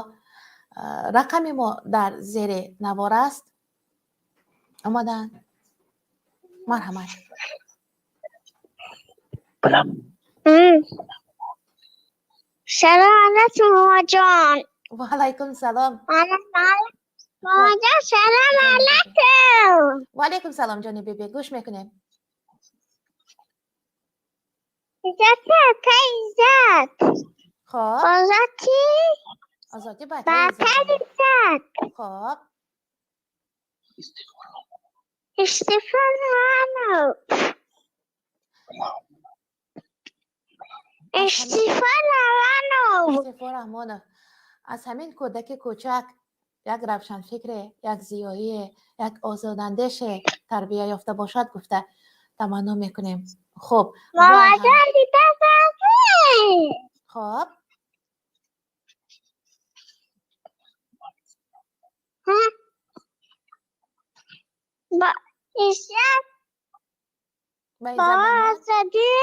Рақами мо дар зери навор аст. Омодаанд, марҳамат. Салом алайкум, бобоҷон. Ва алайкум салом. Бобоҷон, салом алайкум. Ва алайкум салом, ҷони биби, гӯш мекунем. Иззат, ака, иззат. Хоб. Озодӣ. Озодӣ ба Акаи иззат. Хоб. Истифо Раҳмонов. Истифо Раҳмонов. Истифо Раҳмонов. Аз ҳамин кӯдаки кӯчак як равшанфикре, як зиёие, як озодандеше тарбия ёфта бошад, гуфта таманно мекунем. Хуб. Бобоҷон, дида. Хоб. Ба иззат. Ба Ба озодӣ.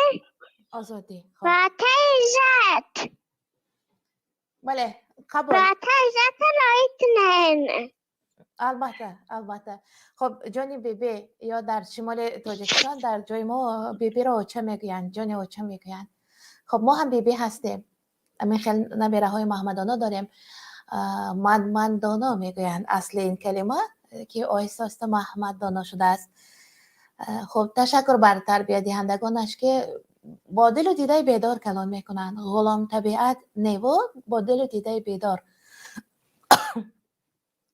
Озодӣ. Ба акаи иззат. Бале, қабул. Ба акаи иззат лайк кунен. Албатта, албатта. Хуб, ҷони биби, ё дар шимоли Тоҷикистон, дар ҷои мо бибиро оча мегӯянд, ҷони оча мегӯянд. Хуб, мо ҳам биби ҳастем. Ҳамин хел набераҳои Маҳмадоно дорем. Ман доно мегӯянд, асли ин калима, ки оҳиста оҳиста Маҳмад доно шудааст. Хуб, ташаккур бар тарбиядиҳандагонаш, ки бо дилу дидаи бедор калон мекунанд. Ғулом табиат неву бо дилу дидаи бедор.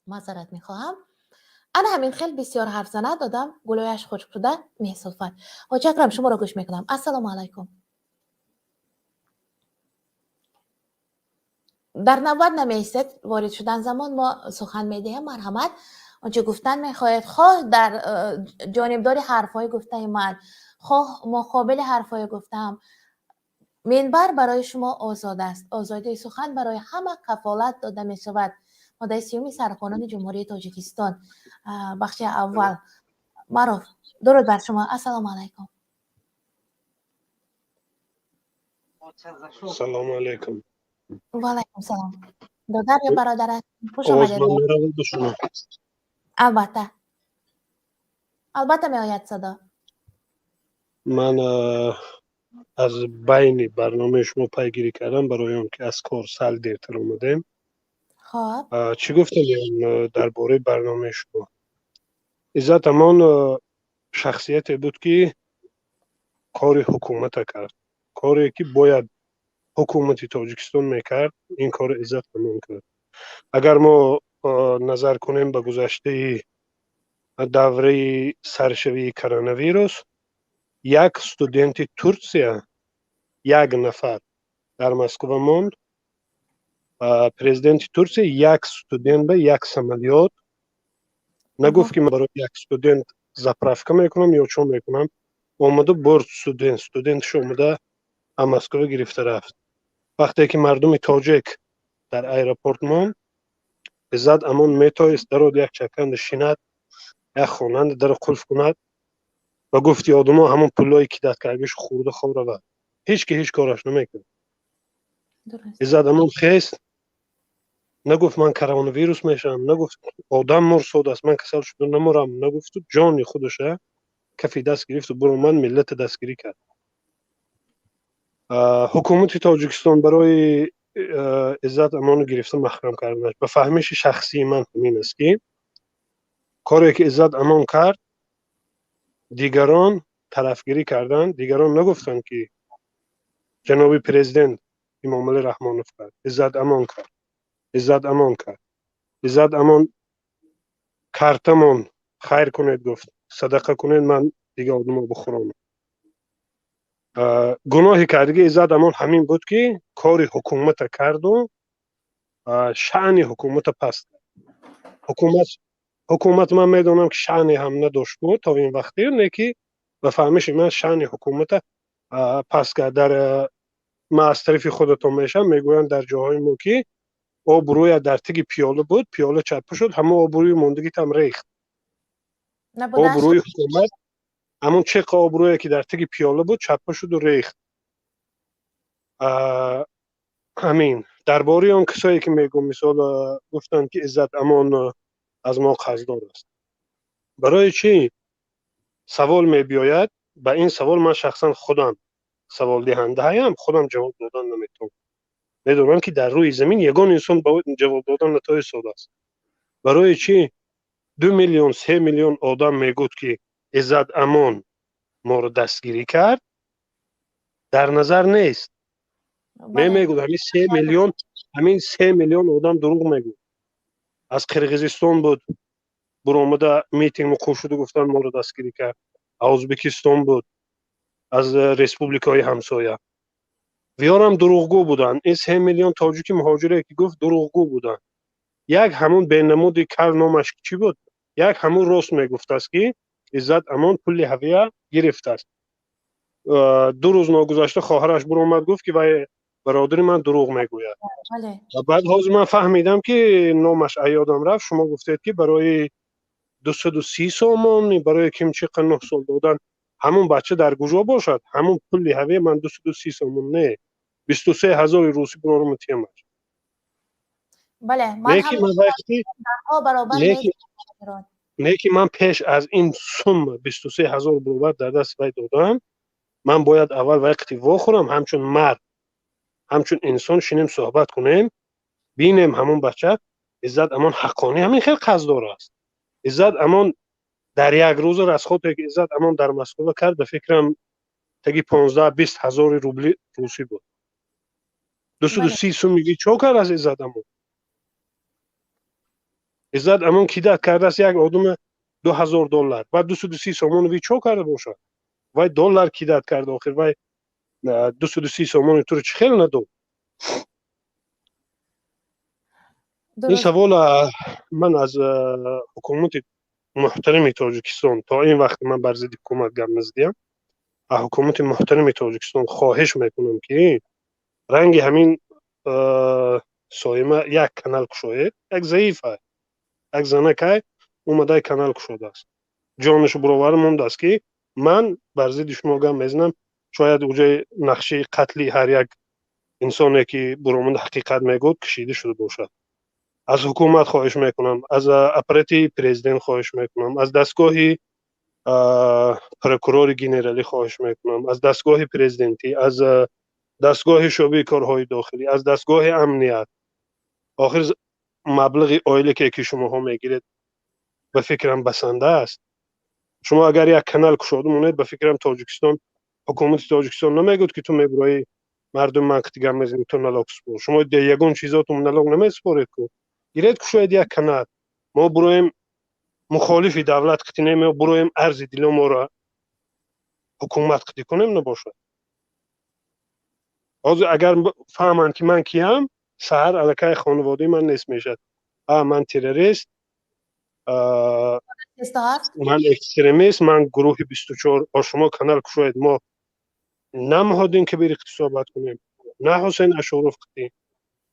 Маъзарат мехоҳам. Ана ҳамин хел бисёр ҳарф занад одам, гулӯяш хушк шуда месулфад. Ҳоҷи Акрам, шуморо гӯш мекунам. Ассалому алайкум. Дар навбат намеистед, ворид шудан замон мо сухан медиҳем. Марҳамат, онче гуфтан мехоҳед, хоҳ дар ҷонибдори ҳарфҳои гуфтаи ман, хоҳ муқобили ҳарфҳои гуфтаам, минбар барои шумо озод аст. Озодии сухан барои ҳама кафолат дода мешавад. Моддаи 30-уми Сарқонуни Ҷумҳурии Тоҷикистон, бахши аввал. Маъруф, дуруд бар шумо. Ассалому алайкум. Салому алайкум. Ва алайкум салом. Додар ё бародар аст? Хуш Овоз омадед. ман меравад ба шумо? Албатта, албатта, меояд садо. Ман аз байни барномаи шумо пайгирӣ кардам, барои он ки аз кор сал дертар омадем. Хоб. Чӣ гуфтам дар бораи барномаи шумо? Иззат Амон шахсияте буд, ки кори ҳукумата кард, коре ки бояд ҳукумати Тоҷикистон мекард, ин кори Иззат Амон кард. Агар мо назар кунем ба гузаштаи давраи саршавии коронавирус, як студенти Турсия, як нафар дар Москва монд. Президенти Турсия як студент ба як самолёт нагуфт, ки ман барои як студент заправка мекунам ё чо мекунам. Омада бурд студентш, омада аз Москва гирифта рафт. Вақте ки мардуми тоҷик дар аэропорт монд, Иззат Амон метоист дарод як чаканда шинад, як хонанда даро қулф кунад ва гуфти одамо ҳамон пулҳое ки даткаргиш хӯрда хоб равад, ҳеҷ ки ҳеҷ кораш намекунад. Иззат Амон хест, нагуфт ман коронавирус мешавам, нагуфт одам мурсод аст, ман касал шуда намурам, нагуфту ҷони худаша кафи даст гирифту буромад, миллата дастгирӣ кард. Ҳукумати Тоҷикистон барои Иззат Амону гирифта маҳкам карданаш, ба фаҳмиши шахсии ман ҳамин аст, ки коре ки Иззат Амон кард, дигарон тарафгирӣ карданд. Дигарон нагуфтанд, ки ҷаноби президент Эмомалӣ Раҳмонов кард, Иззат Амон кард, Иззат Амон кард. Иззат Амон картамон хайр кунед гуфт, садақа кунед, ман дига одамо бихӯронам. Гуноҳи кардиги Иззат Амон ҳамин буд, ки кори ҳукумата карду шаъни ҳукумата паст кард. Ҳукумат, ман медонам, ки шаъне ҳам надошт буд то ин вақте, не ки ба фаҳмиши ман шаъни ҳукумата паст кард. Дар ман аз тарафи худатон мешавам, мегӯянд дар ҷоҳои мо, ки обрӯя дар тиги пиёла буд, пиёла чаппа шуд, ҳамон обрӯи мондагитам рехт. Обрӯи ҳукумат, ҳамон чеқа обрӯе ки дар тиги пиёла буд, чаппа шуду рехт. Ҳамин Дар бораи он касое ки мегӯм, мисол, гуфтанд ки Иззат Амон аз мо қарздор аст. Барои чӣ савол мебиёяд? Ба ин савол ман шахсан худам саволдиҳандаам, худам ҷавоб додан наметавонам. Медонам ки дар рӯи замин ягон инсон ба ҷавоб додан натоистодааст. Барои чӣ 2 миллион, 3 миллион одам мегӯд ки Иззат Амон моро дастгирӣ кард, дар назар нест. Мегӯд, ҳамин 3 миллион, ҳамин 3 миллион одам дурӯғ мегӯд. Аз Қирғизистон буд, буромада митинг муқул шуду гуфтанд моро дастгирӣ кард. Ӯзбекистон буд, аз республикаҳои ҳамсоя виёрам дурӯғгӯ буданд. Ин 3 миллион тоҷики муҳоҷире ки гуфт, дурӯғгӯ буданд. Як ҳамун бенамуди кал, номаш чӣ буд, як ҳамун рост мегуфтааст ки Иззат Амон пули ҳавия гирифтааст. 2 рӯз ногузашта хоҳараш буромад, гуфт ки вай бародари ман дурӯғ мегӯяд. Баъд ҳозир ман фаҳмидам ки номаш аёдам рафт. Шумо гуфтед ки барои 230 сомон барои кимчиқа 9 сол додан, ҳамун бача дар куҷо бошад? Ҳамун пули ҳавия ман 230 сомон не, 23 ҳазори русӣ бурорам тиямаш. Бале, ман лекин ман вақти баробар. Лекин ман пеш аз ин сумма 23 ҳазор баробар дар даст вай додам, ман бояд аввал вай қити вохӯрам, ҳамчун мард, ҳамчун инсон шинем, суҳбат кунем, бинем ҳамун бача Иззат Амон ҳаққонӣ ҳамин хел қарздор аст. Иззат Амон дар як рӯза расход е ки Иззат Амон дар Москва кард, ба фикрам, таги 15-20 ҳазори рубли русӣ буд. 230 сумиги чо кард аз Иззат Амон? Иззат Амон кидать кардааст як одама 2000 доллар, баъд 230 сомони ви чо карда бошад? Вай доллар кидать кард, охир вай 230 сомони туро чӣ хел надод? Ин савол ман аз ҳукумати муҳтарами Тоҷикистон, то ин вақт ман бар зидди ҳукумат гап назадиям, аз ҳукумати муҳтарами Тоҷикистон хоҳиш мекунам ки ранги ҳамин Соима як канал кушоед. Як заифа, як занакай омадай канал кушодааст, ҷонишу буровар мондааст ки ман бар зидди шумо гап мезанам. Шояд уҷои нақшаи қатли ҳар як инсоне ки буромада ҳақиқат мегӯд кашида шуда бошад. Аз ҳукумат хоҳиш мекунам, аз аппарати президент хоҳиш мекунам, аз дастгоҳи прокурори генералӣ хоҳиш мекунам, аз дастгоҳи президентӣ, аз дастгоҳи шӯъбаи корҳои дохилӣ, аз дастгоҳи амният. Охир маблағи оилаке ки шумоҳо мегиред, ба фикрам, басанда аст. Шумо агар як канал кушода монед, ба фикрам, Тоҷикистон, ҳукумати Тоҷикистон намегӯд ки ту мебуроӣ, мардум ман қити гап мезанӣ, ту налог супор. Шумо ягон чизотум налог намесупоред ку. Гиред, кушоед як канал, мо буроем, мухолифи давлат қити не, буроем, арзи дило моро ҳукумат қити кунем. Набошад, ҳозир агар фаҳманд ки ман киям, саҳар аллакай хонаводаи ман нест мешавад. А ман террорист, ман экстремист, ман гурӯҳи 24. Шумо канал кушоед, мо на Муҳоддин Кабир қити суҳбат кунем, на Ҳусейн Ашуров қити,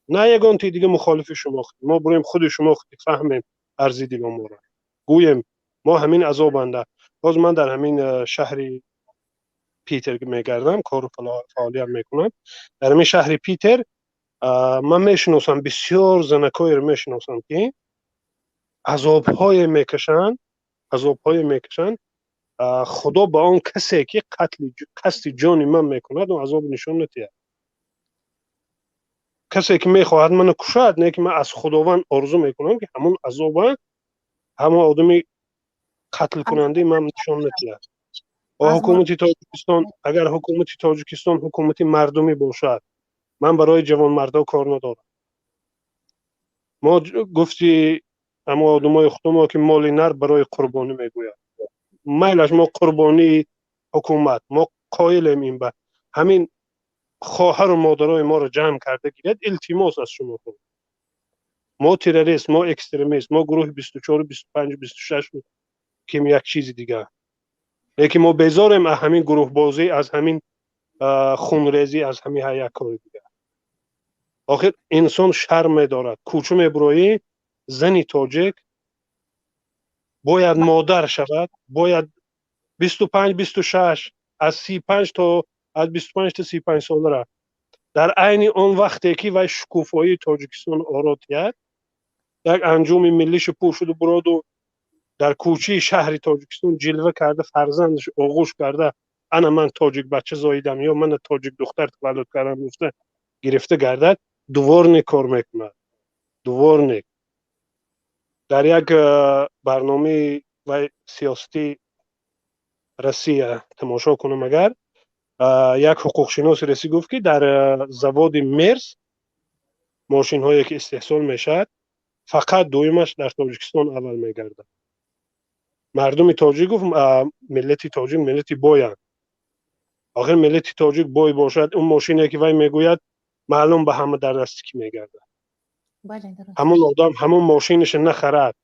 на ягонти дига мухолифи шумо. Мо буроем, худи шумо қити фаҳмем, арзи дило моро гӯем. Мо ҳамин азобанда. Боз ман дар ҳамин шаҳри Питер мегардам, кору фаъолият мекунам дар ҳамин шаҳри Питер. Ман мешиносам, бисёр занакҳоеро мешиносам ки азобҳое мекашанд, азобҳое мекашанд. Худо ба он касе ки қатли қасди ҷони ман мекунад, он азоб нишон натиҳад. Касе ки мехоҳад маро кушад, не ки ман аз Худованд орзу мекунам ки ҳамон азоба ҳамон одами қатлкунандаи ман нишон натиҳад. Ҳукумати Тоҷикистон, агар ҳукумати Тоҷикистон ҳукумати мардумӣ бошад, ман барои ҷавонмардо кор надорам. Мо гуфти ҳамо одамои худамо ки моли нар барои қурбонӣ мегӯяд, майлаш, мо қурбонии ҳукумат, мо қоилем. Ин ба ҳамин хоҳару модарои моро ҷамъ карда гиред, илтимос аз шумо. Мо террорист, мо экстремист, мо гурӯҳи 24, 25, 26, ким як чизи дигар, лекин мо безорем аз ҳамин гурӯҳбозӣ, аз ҳамин хунрезӣ, аз ҳамин ҳар як кори дигар. Охир инсон шарм медорад, кӯча мебуроӣ, зани тоҷик бояд модар шавад, бояд 25, 26, аз 35 то, аз 25 то 35 солара. Дар айни он вақте ки вай шукуфоии Тоҷикистон оро тияд, як анҷуми миллишу пӯшуду буроду дар кӯчаи шаҳри Тоҷикистон ҷилва карда, фарзандаш оғӯш карда, ана ман тоҷик бача зоидам ё мана тоҷик духтар таваллуд кардам гуфта гирифта гардад, дворник кор мекунад. Дворник. Дар як барномаи вай сиёсати Россия тамошо кунам, агар як ҳуқуқшиноси русӣ гуфт, ки дар заводи Мерс мошинҳое ки истеҳсол мешавад, фақат дуюмаш дар Тоҷикистон аввал мегардад. Мардуми тоҷик гуфт, миллати тоҷик миллати боянд. Охир миллати тоҷик бой бошад, он мошине ки вай мегӯяд, маълум ба ҳама дар дасти кӣ мегардад. Ҳамон одам ҳамон мошинаша нахарад,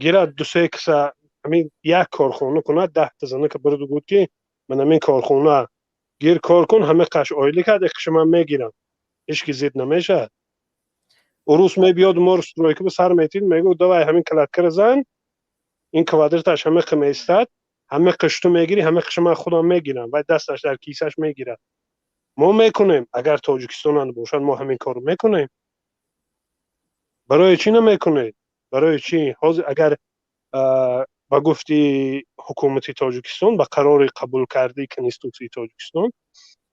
гирад дусе киса, ҳамин як корхона кунад, 10-та занака бурду гуфт, ки ман ҳамин корхона гир, кор кун, ҳама қаш ойлӣ кард, иқша ман мегирам, ҳеч ки зид намешавад. Урус мебиёд, моро стройка ба сар метид, мегӯ, давай ҳамин кладкара зан, ин квадраташ ҳама қи меистад, ҳама қишту мегирӣ, ҳама қиша ман худам мегирам. Вай дасташ дар кисаш мегирад. Мо мекунем, агар Тоҷикистон бошад, мо ҳамин корро мекунем. Барои чӣ намекунед? Барои чӣ? Ҳозир агар ба гуфти ҳукумати Тоҷикистон, ба қарори қабулкардаи Конститутсияи Тоҷикистон,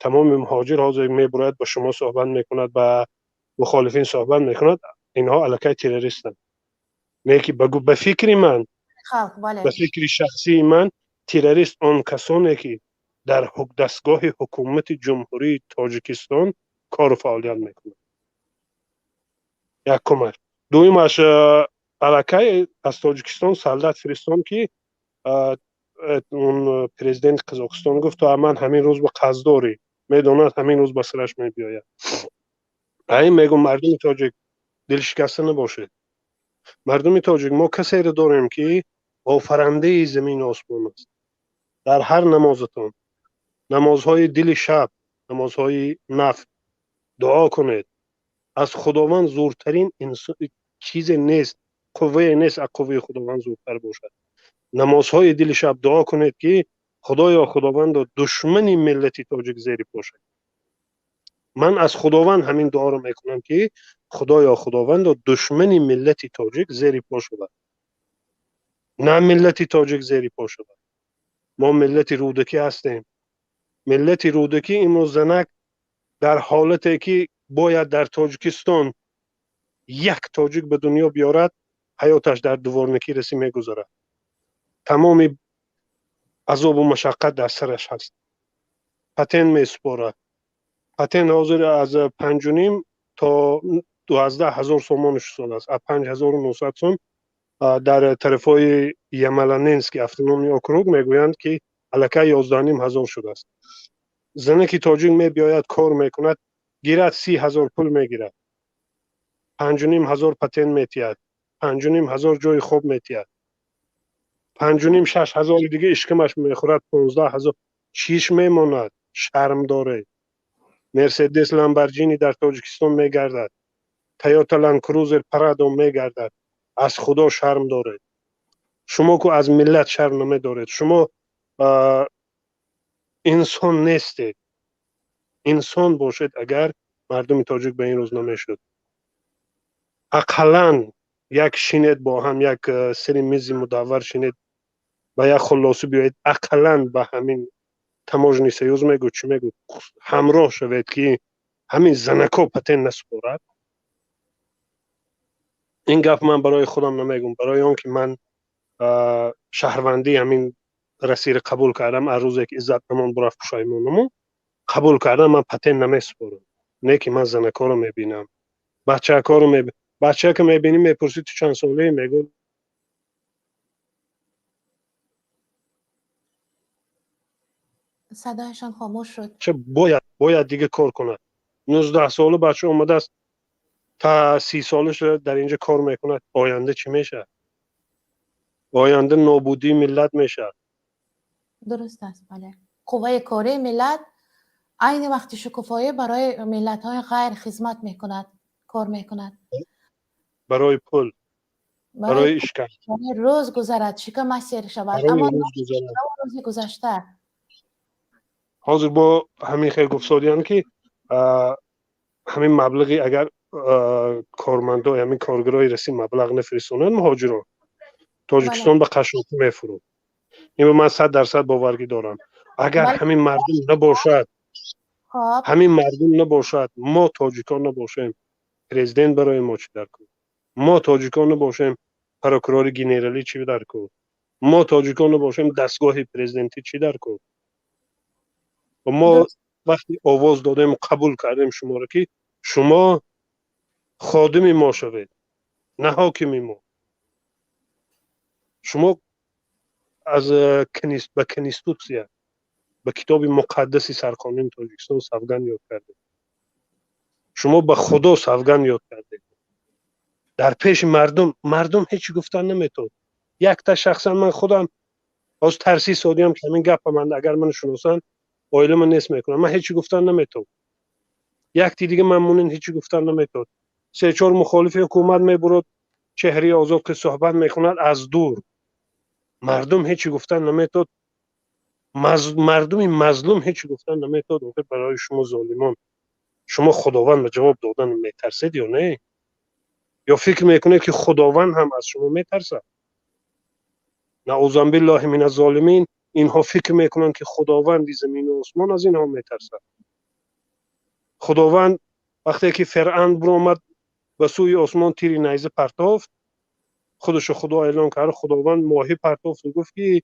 тамоми муҳоҷир ҳозир мебурояд, ба шумо суҳбат мекунад, ба мухолифин суҳбат мекунад, инҳо аллакай террористанд. Не ки ба фикри ман, ба фикри шахсии ман, террорист он касоне ки дар дастгоҳи ҳукумати Ҷумҳурии Тоҷикистон кору фаъолият мекунанд. Якумаш. Дуюмаш, аллакай аз Тоҷикистон солдат фиристон, ки он президенти Қазоқистон гуфт, то ман ҳамин рӯз ба қарздорӣ, медонад, ҳамин рӯз ба сараш мебиёяд. Айн мегӯм, мардуми тоҷик, дилшикаста набошед. Мардуми тоҷик, мо касеро дорем, ки офарандаи замину осмон аст. Дар ҳар намозатон, намозҳои дили шаб, намозҳои нафл дуо кунед. Аз Худованд зуртарин чизе нест, қуввае нест, аз қувваи Худованд зуртар бошад. Намозҳои дили шаб дуо кунед, ки Худоё, Худовандо, душмани миллати тоҷик зери по шавад. Ман аз Худованд ҳамин дуоро мекунам, ки Худоё, Худовандо, душмани миллати тоҷик зери по шавад, на миллати тоҷик зери по шавад. Мо миллати Рӯдакӣ ҳастем. Миллати Рӯдакӣ имрӯз занак дар ҳолате ки бояд дар Тоҷикистон як тоҷик ба дунё биёрад, ҳаёташ дар дворникӣ расӣ мегузарад. Тамоми азобу машаққат дар сараш ҳаст. Патент месупорад. Патент ҳозир аз 5,5 то 12 000 сомони шуд аст, аз 5900 сом. Дар тарафҳои Ямало-Ненецкий автономный округ мегӯянд, ки аллакай 11 500 шудааст. Зане ки тоҷик мебиёяд, кор мекунад, гирад 30 000 пул мегирад, 5500 патент метиҳад, 5500 ҷои хоб метиҳад, 5,5, 6000-и дига ишкамаш мехӯрад, 15 000 чиш мемонад? Шарм доред. Мерседес, Ламборҷини дар Тоҷикистон мегардад, Тойота Ланд Крузер Прадо мегардад. Аз Худо шарм доред. Шумо ку аз миллат шарм намедоред. Шумо инсон нестед. Инсон бошед агар, мардуми тоҷик ба ин рӯз намешуд. Ақаллан як шинед, бо ҳам як сари мизи мудаввар шинед, ба як хулоса биёед. Ақаллан ба ҳамин Таможенный союз мегӯ, чӣ мегӯ, ҳамроҳ шавед, ки ҳамин занако патент насупорад. Ин гап ман барои худам намегӯм, барои он ки ман шаҳрвандии ҳамин Россияро қабул кардам. Аз рӯзе ки Иззат Амон бурафт, пушаймонаму қабул кардам. Ман патент намесупорам, не ки ман занакоро мебинам, бачаакоро. Бачака мебинӣ, мепурсӣ, ту чанд солаӣ? Мегӯ Садояшон хомӯш шуд. Бояд дига кор кунад. 19-сола бача омадааст, та 30-сола шуда дар инҷа кор мекунад. Оянда чӣ мешавад? Оянда нобудии миллат мешавад. Дуруст аст, бале. Қувваи кории миллат айни вақти шукуфоӣ барои миллатҳои ғайр хизмат мекунад, кор мекунад. Барои пул, барои ишкам. Барои рӯз гузарад, шикамаш сер шавад. Аммо рӯзи гузашта Ҳозир бо ҳамин хел гуфтодиянд, ки Ҳамин маблағи агар кормандо, ҳамин коргарои Россия маблағ нафиристонанд, муҳоҷирон Тоҷикистон ба қашшоқӣ мефурӯд. Инро ман 100% боваргӣ дорам. Агар ҳамин мардум набошад, ҳамин мардум набошад, мо тоҷикон набошем, президент барои мо чӣ дар кор? Мо тоҷикон набошем, прокурори генералӣ чӣ дар кор? Мо тоҷикон набошем, дастгоҳи президентӣ чӣ дар кор? Мо вақте овоз додем, қабул кардем шуморо, ки шумо ходими мо шавед, на ҳокими мо. Шумо аз ба конститутсия, ба китоби муқаддаси сарқонуни Тоҷикистон савганд ёд кардед, шумо ба Худо савганд ёд кардед дар пеши мардум. Мардум ҳеҷ гуфтан наметавонад. Якта шахсан ман худам ҳоз тарси содиям, ки ҳамин гапа ман агар ману шиносанд, оилама нест мекунам. Ман ҳеҷ гуфтан наметавонам. Якти дига ман мунин ҳеҷ гуфтан наметавонад. Се чор мухолифи ҳукумат мебурад, чеҳраи озод ки суҳбат мекунад аз дур. Мардум ҳеҷ гуфтан наметавонад. Мардуми мазлум ҳеҷ гуфтан наметавонад. Охир барои шумо золимон, шумо Худованд ба ҷавоб додан метарсед ё не? Ё фикр мекунед, ки Худованд ҳам аз шумо метарсад? Наузан биллоҳи мин аззолимин. Инҳо фикр мекунанд, ки Худованди замину осмон аз инҳо метарсад. Худованд вақте ки Фиръавн биромад, ба сӯи осмон тири найза партофт, худашо Худо эълон кард, Худованд моҳӣ партофту гуфт, ки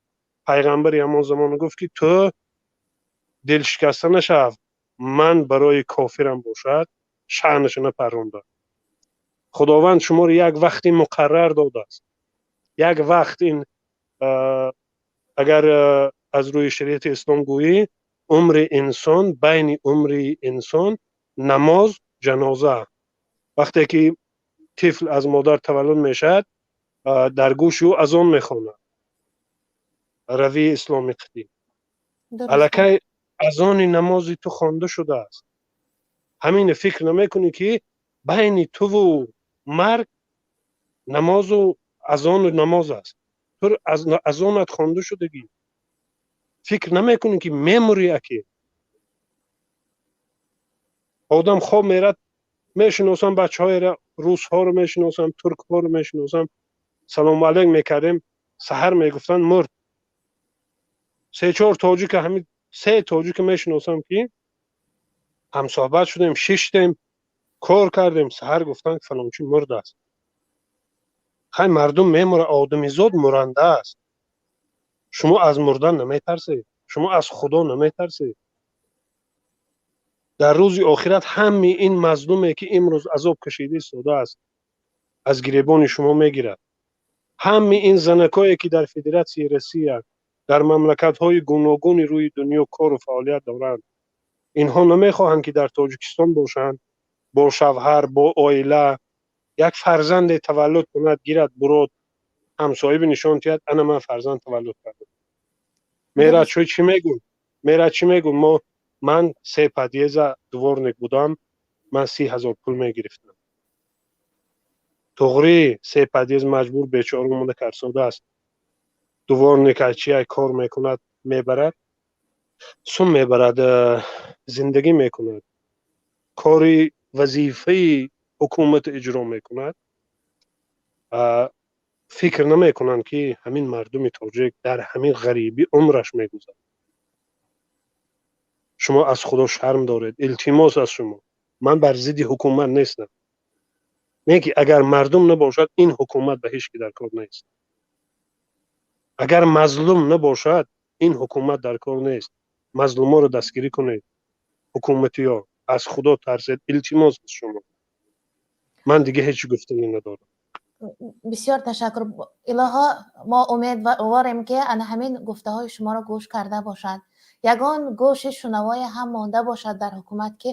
пайғамбари ҳамон замон гуфт, ки ту дилшикаста нашав, ман барои кофирам бошад шаънаша напаррондам. Худованд шуморо як вақти муқаррар додааст, як вақт. Ин агар аз рӯи шариати ислом гӯӣ, умри инсон, байни умри инсон намоз, ҷаноза. Вақте ки тифл аз модар таваллуд мешавад, дар гӯши ӯ азон мехонад. Равии исломи қадим аллакай азони намози ту хонда шудааст. Ҳамин фикр намекунӣ, ки байни туву марг намозу азону намоз аст? Ту азонат хонда шудагӣ. Фикр намекунӣ, ки мемурӣ? Аки одам хоб мерад. Мешиносам бачаҳоеро, русҳоро мешиносам, туркҳоро мешиносам. Салому алейк мекардем, саҳар мегуфтанд, мурд. Се чор тоҷика, ҳамин се тоҷика мешиносам, ки ҳамсоҳбат шудем, шиштем, кор кардем, саҳар гуфтанд, ки фалончи мурдааст. Хай, мардум мемура, одамизод муранда аст. Шумо аз мурдан наметарсед? Шумо аз Худо наметарсед? Дар рӯзи охират ҳами ин мазлуме, ки имрӯз азоб кашида истодааст, аз гиребони шумо мегирад. Ҳами ин занакое, ки дар Федератсияи Россия, дар мамлакатҳои гуногуни рӯи дунё кору фаъолият доранд, инҳо намехоҳанд, ки дар Тоҷикистон бошанд, бо шавҳар, бо оила, як фарзанде таваллуд кунад, гирад, бурод, ҳамсоҳиби нишон диҳад: ана ман фарзанд таваллуд кардам. Мера чӯ чӣ мегӯ? Мера чӣ мегӯ? Мо ман се подъезда дворник будам, ман 30 000 пул мегирифтам. Туғри, се подъезд маҷбур, бечора омада карсода аст. Дворник чия кор мекунад, мебарад, сум мебарад, зиндагӣ мекунад, кори вазифаи ҳукумат иҷро мекунад. Фикр намекунанд, ки ҳамин мардуми тоҷик дар ҳамин ғарибӣ умраш мегузарад. Шумо аз Худо шарм доред. Илтимос аз шумо, ман бар зидди ҳукумат нестам, не ки агар мардум набошад, ин ҳукумат ба ҳеҷ ки дар кор нест. Агар мазлум набошад, ин ҳукумат дар кор нест. Мазлуморо дастгирӣ кунед, ҳукуматиё, аз Худо тарсед. Илтимос аз шумо, ман дига ҳеҷ гуфтанӣ надорам. Бисёр ташаккур. Илоҳо, мо умедворем, ки ана ҳамин гуфтаҳои шуморо гӯш карда бошанд, ягон гӯши шунавое ҳам монда бошад дар ҳукумат, ки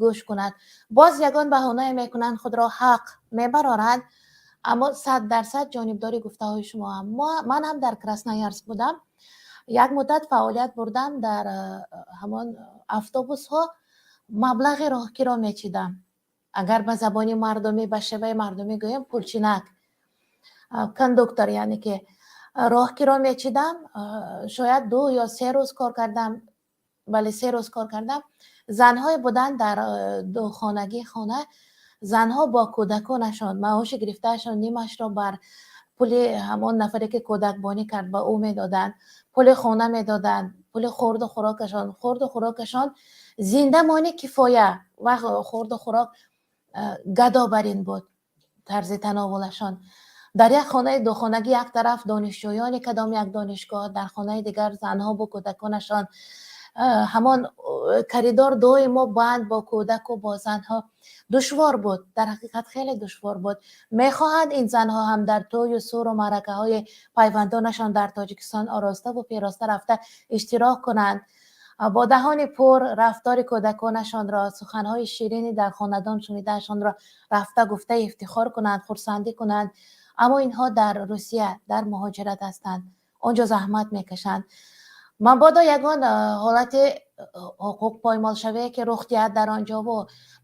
гӯш кунад. Боз ягон баҳонае мекунанд, худро ҳақ мебароранд, аммо 100% ҷонибдори гуфтаҳои шумоам. Ман ҳам дар Красноярск будам, як муддат фаъолият бурдам дар ҳамон автобусҳо, маблағи роҳкиро мечидам. Агар ба забони мардумӣ, ба шеваи мардумӣ гӯем, пулчинак, кондуктор, яъне ки роҳкиро мечидам. Шояд 2 ё 3 рӯз кор кардам, бале, 3 рӯз кор кардам. Занҳое буданд дар духонагии хона, занҳо бо кӯдаконашон маоши гирифтаашон нимашро бар пули ҳамон нафаре, ки кӯдакбонӣ кард, ба ӯ медоданд, пули хона медоданд, пули хӯрду хӯрокашон, хӯрду хӯрокашон зиндамонӣ кифоя ва хӯрду хӯрок гадо бар ин буд тарзи тановулашон. Дар як хонаи духонагӣ як тараф донишҷӯёни кадом як донишгоҳ, дар хонаи дигар занҳо бо кӯдаконашон. Ҳамон коридор доимо банд бо кӯдаку бо занҳо. Душвор буд, дар ҳақиқат хеле душвор буд. Мехоҳанд ин занҳо ҳам дар тӯю суру маъракаҳои пайвандонашон дар Тоҷикистон ороставу пироста рафта иштирок кунанд, бо даҳони пур рафтори кӯдаконашонро, суханҳои ширини дар хонадон шунидаашонро рафта гуфта ифтихор кунанд, хурсандӣ кунанд. Аммо инҳо дар Русия дар муҳоҷират ҳастанд, он ҷо заҳмат мекашанд. Мабодо ягон ҳолати ҳуқуқ поймолшавие ки рух диҳад дар он ҷову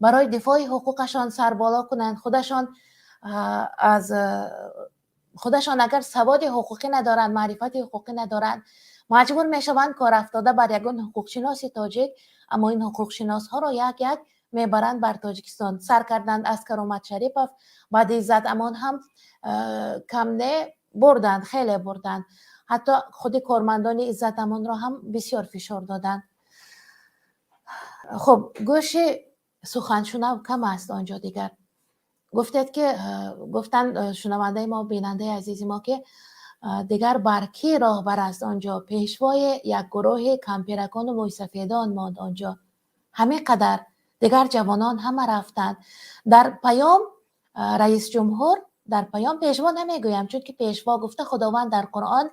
барои дифои ҳуқуқашон сарболо кунанд, худашон аз худашон агар саводи ҳуқуқӣ надоранд, маърифати ҳуқуқӣ надоранд, маҷбур мешаванд корафтода бар ягон ҳуқуқшиноси тоҷик. Аммо ин ҳуқуқшиносҳоро як як мебаранд бар Тоҷикистон. Сар карданд аз Каромат Шарипов, баъди Иззат Амон ҳам кам не бурданд, хеле бурданд. Ҳатто худи кормандони Иззат Амонро ҳам бисёр фишор доданд. Хуб, гӯши суханшунав кам аст он ҷо. Дигар гуфтед ки, гуфтанд шунавандаи мо, бинандаи азизи мо, ки дигар бар кӣ роҳбар аст он ҷо? Пешвои як гурӯҳи кампиракону мӯйсафедон монд он ҷо, ҳамин қадар. Дигар ҷавонон ҳама рафтанд. Дар паём раисҷумҳур, дар паём, пешво намегӯям, чунки пешво гуфта Худованд дар Қуръон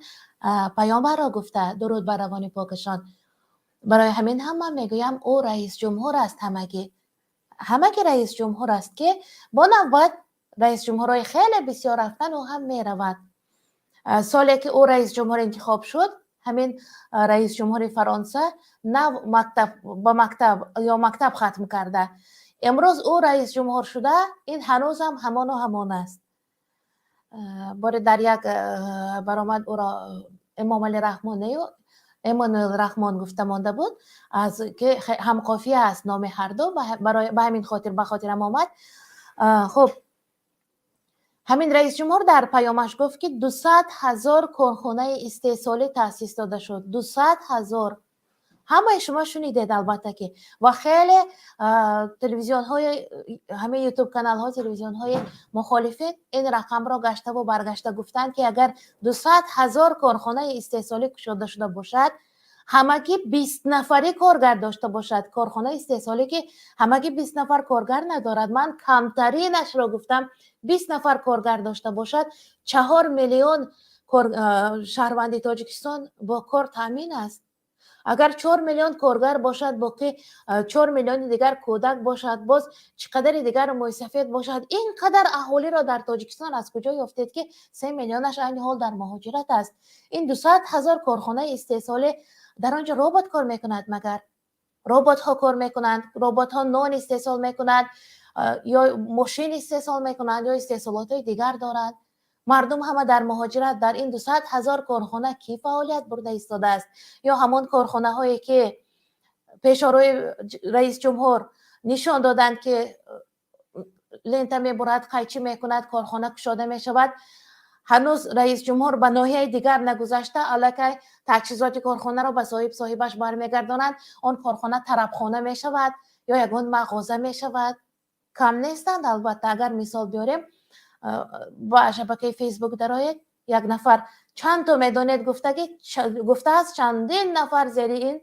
паёмбарро гуфта, дуруд бар равони покашон. Барои ҳамин ҳам ман мегӯям, ӯ раисҷумҳур аст. Ҳамагӣ раисҷумҳур аст, ки бо навбат раисҷумҳурҳои хеле бисёр рафтан, ӯ ҳам меравад. Соле ки ӯ раисҷумҳур интихоб шуд, ҳамин раисҷумҳури Фаронса нав мактаб ба мактаб ё мактаб хатм карда. Имрӯз ӯ раисҷумҳур шуда, ин ҳанӯзам ҳамону ҳамон аст. Боре дар як баромад ӯро Эмомалӣ Раҳмон нею Эммануэл Раҳмон гуфта монда буд, аз ки ҳамқофия аст номи ҳарду, ба ҳамин хотир ба хотирам омад. Хуб, ҳамин раисҷумҳур дар паёмаш гуфт, ки 200 000 корхонаи истеҳсолӣ таъсис дода шуд. 200 000. Ҳамаи шумо шунидед, албатта ки, ва хеле телевизионҳои, ҳамаи ютуб каналҳо, телевизионҳои мухолифин ин рақамро гаштаву баргашта гуфтанд, ки агар 200 000 корхонаи истеҳсолӣ кушода шуда бошад, ҳамагӣ 20 нафарӣ коргар дошта бошад. Корхонаи истеҳсолӣ, ки ҳамагӣ 20 нафар коргар надорад, ман камтаринашро гуфтам, 20 нафар коргар дошта бошад, 4 миллион шаҳрванди Тоҷикистон бо кор таъмин аст. Агар 4 миллион коргар бошад, боқӣ 4 миллиони дигар кӯдак бошад, боз чӣ қадари дигар мӯйсафед бошад. Ин қадар аҳолиро дар Тоҷикистон аз куҷо ёфтед, ки 3 миллионаш айни ҳол дар муҳоҷират аст? Ин 200 000 корхонаи истеҳсолӣ, дар он ҷо робот кор мекунад магар? Роботҳо кор мекунанд, роботҳо нон истеҳсол мекунанд ё мошин истеҳсол мекунанд ё истеҳсолотҳои дигар доранд. Мардум ҳама дар муҳоҷират. Дар ин 200 000 корхона кӣ фаъолият бурда истодааст? Ё ҳамон корхонаҳое, ки пешорои раисҷумҳур нишон доданд, ки лента мебурад, қайчӣ мекунад, корхона кушода мешавад, ҳанӯз раисҷумҳур ба ноҳияи дигар нагузашта, аллакай таҷҳизоти корхонаро ба соҳибаш бармегардонанд. Он корхона тарабхона мешавад ё ягон мағоза мешавад. Кам нестанд, албатта. Агар мисол биёрем, ба шабакаи Фейсбук дароед, як нафар чандто медонед гуфтаги гуфтааст, чандин нафар зери ин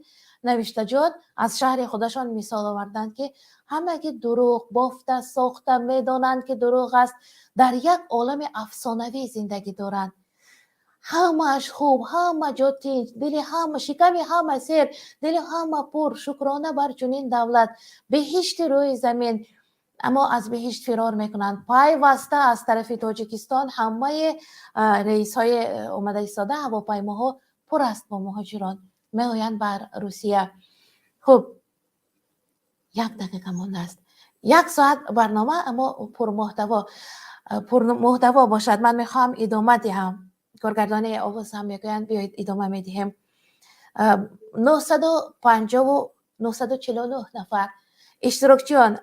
навиштаҷот аз шаҳри худашон мисол оварданд, ки ҳамагӣ дурӯғ бофта сохта, медонанд, ки дурӯғ аст. Дар як олами афсонавӣ зиндагӣ доранд. Ҳамааш хуб, ҳама ҷо тинҷ, дили ҳама, шиками ҳама сер, дили ҳама пур. Шукрона бар чунин давлат, беҳишти рӯи замин. Аммо аз беҳишт фирор мекунанд пайваста аз тарафи Тоҷикистон. Ҳамаи рейсҳои омада истода, ҳавопаймоҳо пур аст бо муҳоҷирон, меоянд бар Русия. Хуб, як дақиқа мондааст, як соат барнома, аммо пурмуҳтаво бошад. Ман мехоҳам идома диҳам. Коргардони овоз ҳам мегӯянд, биёед, идома медиҳем. Нӯҳсаду панҷову 949 нафар иштирокчиён.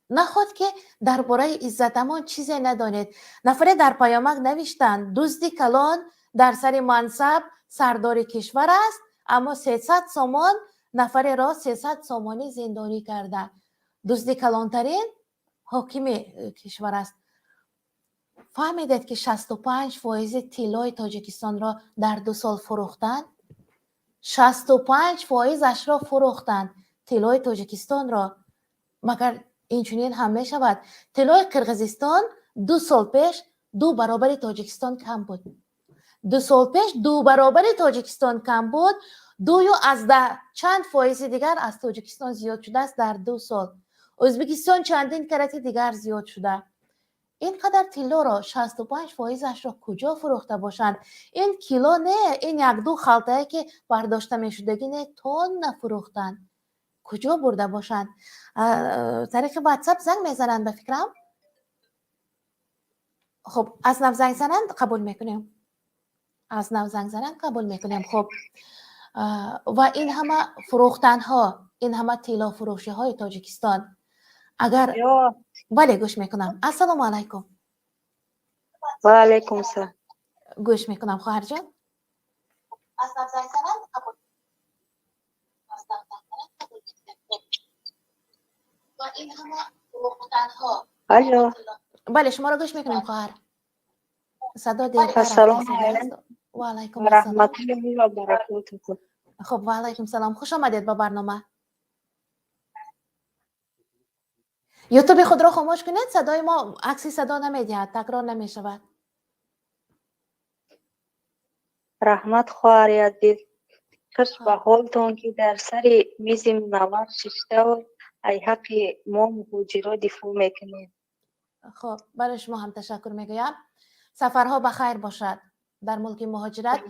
Наход ки дар бораи Иззат Амон чизе надонед. Нафаре дар паёмак навиштанд: дузди калон дар сари мансаб сардори кишвар аст, аммо 300 сомон нафареро 300 сомонӣ зиндонӣ карда. Дузди калонтарин ҳокими кишвар аст. Фаҳмидед, ки 65 фоизи тиллои Тоҷикистонро дар 2 сол фурӯхтанд? 65 фоизашро фурӯхтанд, тиллои Тоҷикистонро. Магар инчунин ҳам мешавад? Тиллои Қирғизистон 2 сол пеш ду баробари Тоҷикистон кам буд. 2 сол пеш ду баробари Тоҷикистон кам буд, дую аз даҳ чанд фоизи дигар аз Тоҷикистон зиёд шудааст дар 2 сол. Ӯзбекистон чандин карати дигар зиёд шуда. Ин қадар тиллоро, 65 фоизашро куҷо фурӯхта бошанд? Ин кило не, ин якду халтае ки бардошта мешудагӣ не, тонна фурӯхтанд. Куҷо бурда бошанд? Тариқи Ватсап занг мезананд, ба фикрам. Хуб, аз нав занг зананд, қабул мекунем. Аз нав занг зананд, қабул мекунем. Хуб, ва ин ҳама фурӯхтанҳо, ин ҳама тиллофурӯшиҳои Тоҷикистон агар. Бале, гӯш мекунам. Ассалому алайкум. Ва алайкум ассалом. Гӯш мекунам, хоҳарҷон. Аз нав занг зананд, қабул. Аз нав занг зананд, қабул мекунем. Ва ин ҳама фурӯхтанҳо. Алло. Бале, шуморо гӯш мекунем, хоҳар. Садо дертар. Ассалому алайкум. Ва алайкум ва ассалом. Раҳматуллоҳи ва баракотуҳ. Хуб, ва алайкум салом, хуш омадед ба барнома. Ютуби худро хомӯш кунед, садои мо акси садо намедиҳад, такрор намешавад. Раҳмат, хоҳари азиз. Хуш ба ҳолтон, ки дар сари мизи мунаввар шиштаву ай ҳаққи мо муҳоҷиро дифоъ мекунед. Хуб, барои шумо ҳам ташаккур мегӯям. Сафарҳо ба хайр бошад. Дар мулки муҳоҷират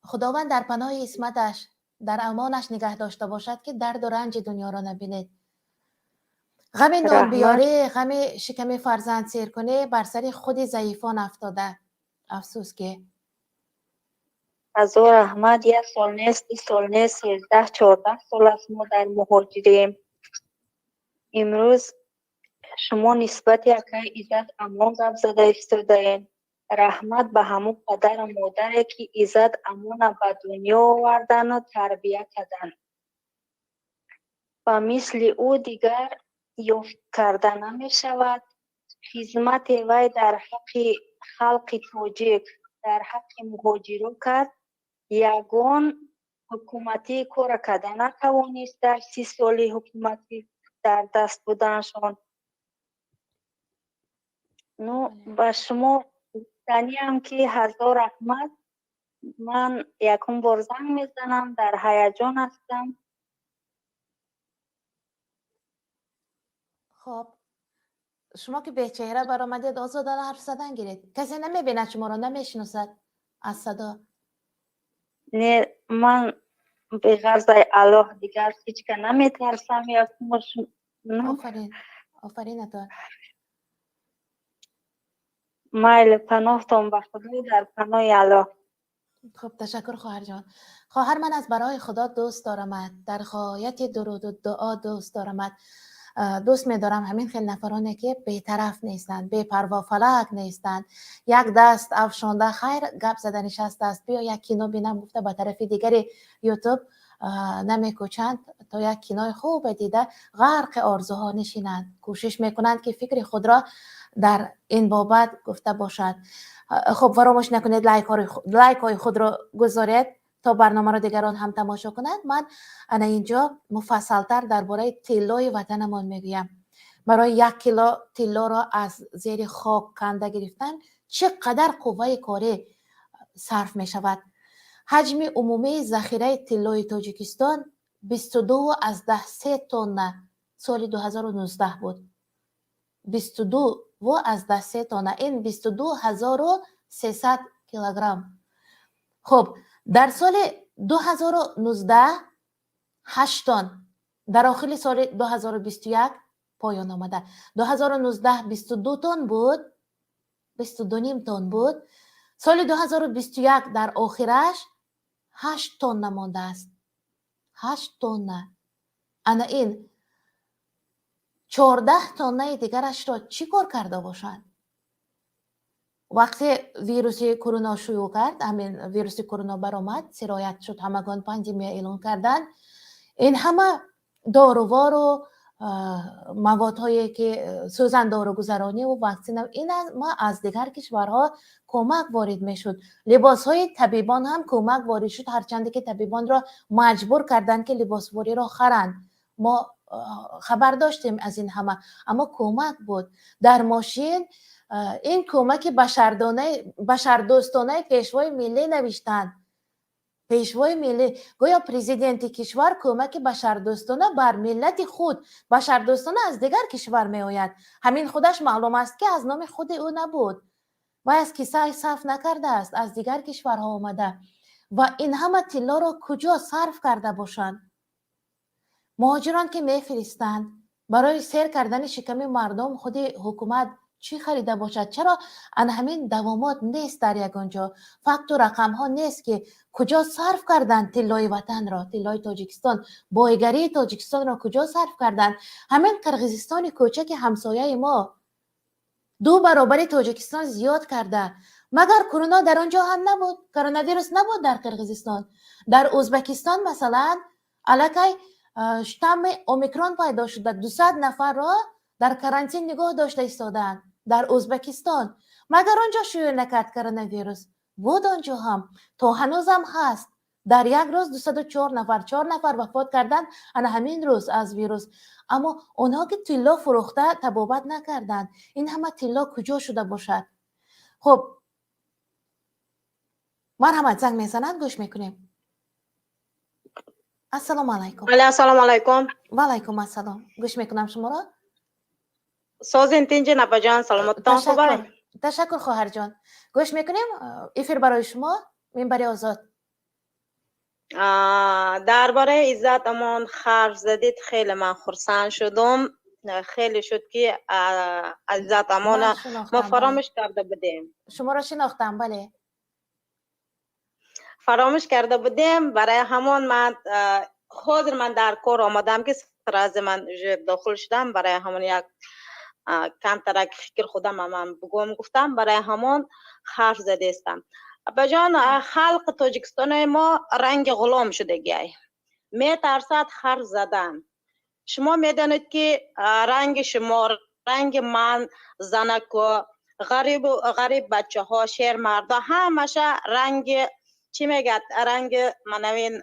Худованд дар паноҳи исматаш, дар амонаш нигаҳ дошта бошад, ки дарду ранҷи дунёро набинед. Ғами нонбиёрӣ, ғами шиками фарзанд серкунӣ бар сари худи заифон афтода. Афсӯс ки. Ҳазор раҳмат. Як сол нест, ду сол нест, 13, 14 сол аст, мо дар муҳоҷирем. Имрӯз шумо нисбати акаи Иззат Амон гап зада истодаем. Раҳмат ба ҳамон падару модаре, ки Иззат Амона ба дунё овардану тарбия карданд. Ба мисли ӯ дигар ёфт карда намешавад. Хизмате вай дар ҳаққи халқи тоҷик, дар ҳаққи муҳоҷиро кард, ягон ҳукуматӣ кора карда натавонист дар 30 соли ҳукуматӣ дар даст буданашон. Ну, ба шумо гуфтаниам, ки ҳазор раҳмат. Ман якум бор занг мезанам, дар ҳаяҷон ҳастам. Хуб, шумо ки бечеҳра баромадед, озодона ҳарф задан гиред. Касе намебинад шуморо, намешиносад аз садо. Не, ман беғарзаи Аллоҳ дигар ҳечка наметарсам. Офарин, офаринатон. Майли, паноҳтон ба Худо, дар паноҳи Аллоҳ. Хуб, ташаккур, хоҳарҷон. Хоҳар, ман аз барои Худо дӯст дорамад, дар ғояти дуруду дуо дӯст дорамад. Дӯст медорам ҳамин хел нафароне, ки бетараф нестанд, бепарво фалак нестанд. Як даст афшонда, хайр, гап зада нишастааст, биё як кино бинам гуфта, ба тарафи дигари Ютуб намекӯчанд, то як кинои хубе дида, ғарқи орзуҳо нишинанд. Кӯшиш мекунанд, ки фикри худро дар ин бобат гуфта бошад. Хуб, фаромӯш накунед, лайкҳои худро гузоред, то барномаро дигарон ҳам тамошо кунанд. Ман ана инҷо муфассалтар дар бораи тиллои ватанамон мегӯям. Барои як кило тиллоро аз зери хок канда гирифтан чӣ қадар қувваи корӣ сарф мешавад? Ҳаҷми умумии захираи тиллои Тоҷикистон 22,3 тонна соли 2019 буд. 22,3 тонна, ин 22 300 килограмм. Хуб, дар соли 2019 8 тонн, дар охири соли 2021 поён омада. 2019 22 тонн буд, 22,5 тонн буд. Соли 2021 дар охираш 8 тонна мондааст. 8 тонна. Ана ин 14 тоннаи дигарашро чӣ кор карда бошанд? Вақте вируси короно шуюъ кард, ҳамин вируси короно баромад, сироят шуд, ҳамагон пандемия эълон карданд, ин ҳама дорувору маводҳое ки сӯзан дору-гузарониву ваксина, ин ма аз дигар кишварҳо кӯмак ворид мешуд. Либосҳои табибон ҳам кӯмак ворид шуд, ҳарчанде ки табибонро маҷбур карданд, ки либосвориро харанд. Мо хабар доштем аз ин ҳама, аммо кӯмак буд дар мошин. Ин кӯмаки башардӯстонаи пешвои миллӣ навиштанд. Пешвои миллӣ, гӯё президенти кишвар кӯмаки башардӯстона бар миллати худ, башардӯстона аз дигар кишвар меояд. Ҳамин худаш маълум аст, ки аз номи худи ӯ набуд, вай аз кисааш сарф накардааст, аз дигар кишварҳо омада. Ва ин ҳама тиллоро куҷо сарф карда бошанд? Муҳоҷирон ки мефиристанд барои сер кардани шиками мардум, худи ҳукумат чӣ харида бошад? Чаро ана ҳамин давомот нест дар ягон ҷо, факту рақамҳо нест, ки куҷо сарф карданд тиллои ватанро, тиллои Тоҷикистон, бойгарии Тоҷикистонро куҷо сарф карданд? Ҳамин Қирғизистони кӯчаки ҳамсояи мо ду баробари Тоҷикистон зиёд карда. Магар корона дар он ҷо ҳам набуд? Коронавирус набуд дар Қирғизистон? Дар Ӯзбекистон, масалан, аллакай штамми омикрон пайдо шуда, 200 нафарро дар карантин нигоҳ дошта истодаанд дар Ӯзбекистон. Магар он ҷо шуюъ накард коронавирус? Буд он ҷо ҳам, то ҳанӯзам ҳаст. Дар як рӯз 204 нафар, чор нафар вафот карданд ана ҳамин рӯз аз вирус. Аммо онҳо ки тилло фурӯхта табобат накарданд. Ин ҳама тилло куҷо шуда бошад? Хуб, марҳамат, занг мезананд, гӯш мекунем. Ассалому алайкум. Ассалому алайкум. Ва алайкум ассалом, гӯш мекунам шуморо. Созин, тинҷин, апаҷон, саломаттон хубай? Ташаккур, хоҳарҷон, гӯш мекунем. Эфир барои шумо, минбари озод. Дар бораи Иззат Амон ҳарф задид, хеле ман хурсанд шудум. Хеле шуд, ки Иззат Амона мо фаромӯш карда будем. Шуморо шинохтам, бале. Фаромӯш карда будем. Барои ҳамон ман ҳозир ман дар кор омадам, ки сразу ман уже дохил шудам. Барои ҳамон як камтарак фикр худам ман бугӯм гуфтам, барои ҳамон ҳарф задестам. Апаҷон, халқи Тоҷикистони мо ранги ғулом шудагиай, метарсад ҳарф задан. Шумо медонед, ки ранги шумо, ранги ман, занако, ғарибу ғариб, бачаҳо, шермардо, ҳамаша ранги чӣ мегӯяд, ранги манавин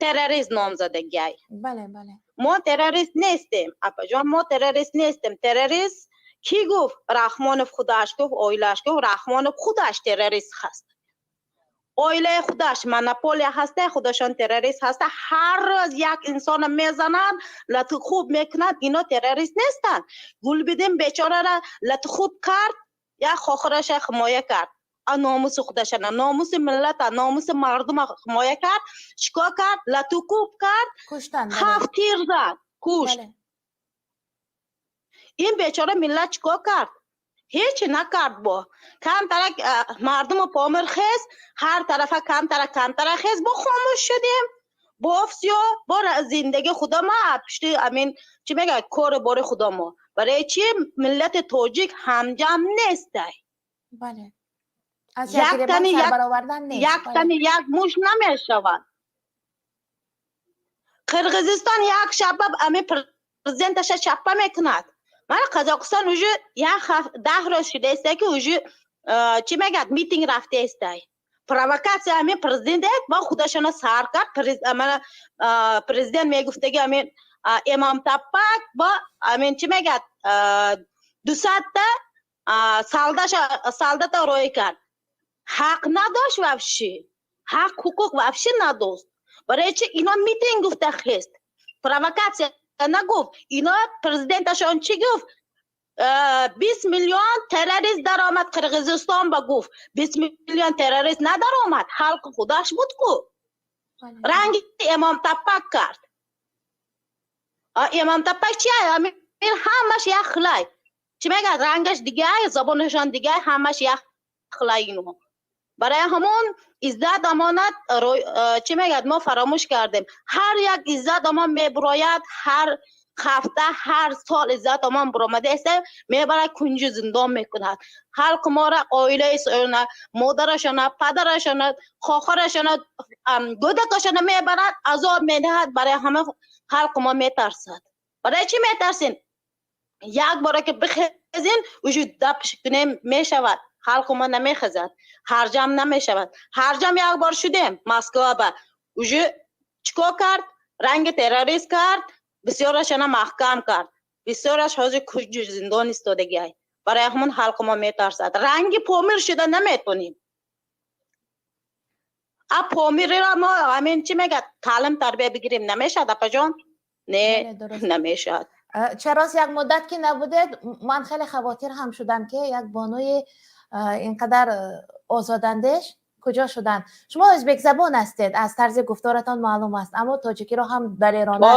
террорист ном задагиай. Бале, бале. Мо террорист нестем, апаҷон, мо террорист нестем. Террорист кӣ гуфт? Раҳмонов худаш гуфт, оилааш гуфт. Раҳмонов худаш террорист ҳаст, оилаи худаш монополия ҳаста, худашон террорист ҳаста. Ҳар рӯз як инсона мезананд, лату хуб мекунанд. Ино террорист нестанд. Гулбидин бечорара лату хуб кард, як хохираша ҳимоя кард, номуси худашана, номуси миллата, номуси мардума ҳимоя кард. Чикор кард? Лату куб кард, ҳафт тир зад, кушт. Ин бечора миллат чикор кард? Ҳеч накард. Бо камтарак мардуму Помир хез, ҳар тарафа камтарак камтарак хез, бо хомӯш шудем, бо всё, бо зиндагии худома, пушти амин чӣ мегӯяд, кору бори худомо. Барои чи миллати тоҷик ҳамҷам нестай? Бале, яктани як муш намешавад. Қирғизистон як шаба ами президенташа чаппа мекунад. Мана Қазоқистон уже як 10 рӯз шудаеста, ки уже чӣ мегӯяд, митинг рафтаестай. Провокатсия ҳамин президент ба худашона сар кард. Мана президент мегуфтаги, ҳамин Имом Таппак ба ҳамин чӣ мегӯяд, 200-та солдата роӣ кард. Ҳақ надошт вообще, ҳақ ҳуқуқ вообще надошт. Барои чи ино митинг гуфта хест, провокатсия нагуфт? Ино президенташон чӣ гуфт? 20 миллион террорист даромад Қирғизистон ба, гуфт. 20 миллион террорист надаромад, халқи худаш буд ку. Ранги Имом Таппак кард. Имом Таппак чи? Ҳамаш як хилай, чӣ мегӯяд, рангаш дигай, забонашон дигай, ҳамаш як хилай ино. Барои ҳамон Иззат Амонат чӣ мегӯяд, мо фаромӯш кардем. Ҳар як Иззат Амон мебурояд, ҳар ҳафта, ҳар сол Иззат Амон буромада иста, мебарад, кунҷи зиндон мекунад. Халқи моро, оилаи модарашона, падарашона, хохарашона, гӯдакашона мебарад, азоб медиҳад. Барои ҳама халқи мо метарсад. Барои чӣ метарсин? Як бора ки бихезин, уже дапш кунем мешавад. Халқи мо намехезад, ҳарҷам намешавад. Ҳарҷам як бор шудем Москва ба, уже чикор кард? Ранги террорист кард, бисёрашона маҳкам кард, бисёраш ҳозир куҷи зиндон истодагиай. Барои ҳамон халқи мо метарсад. Ранги Помир шуда наметонем. А Помирро мо ҳамин чӣ мегӯяд, таълим тарбия бигирем, намешавад, апаҷон, не, намешавад. Чарост, як муддат ки набудед, ман хеле хавотир ҳам шудам, ки як бонуи инқадар озодандеш куҷо шуданд. Шумо ӯзбекзабон ҳастед, аз тарзи гуфторатон маълум аст, аммо тоҷикиро ҳам далерона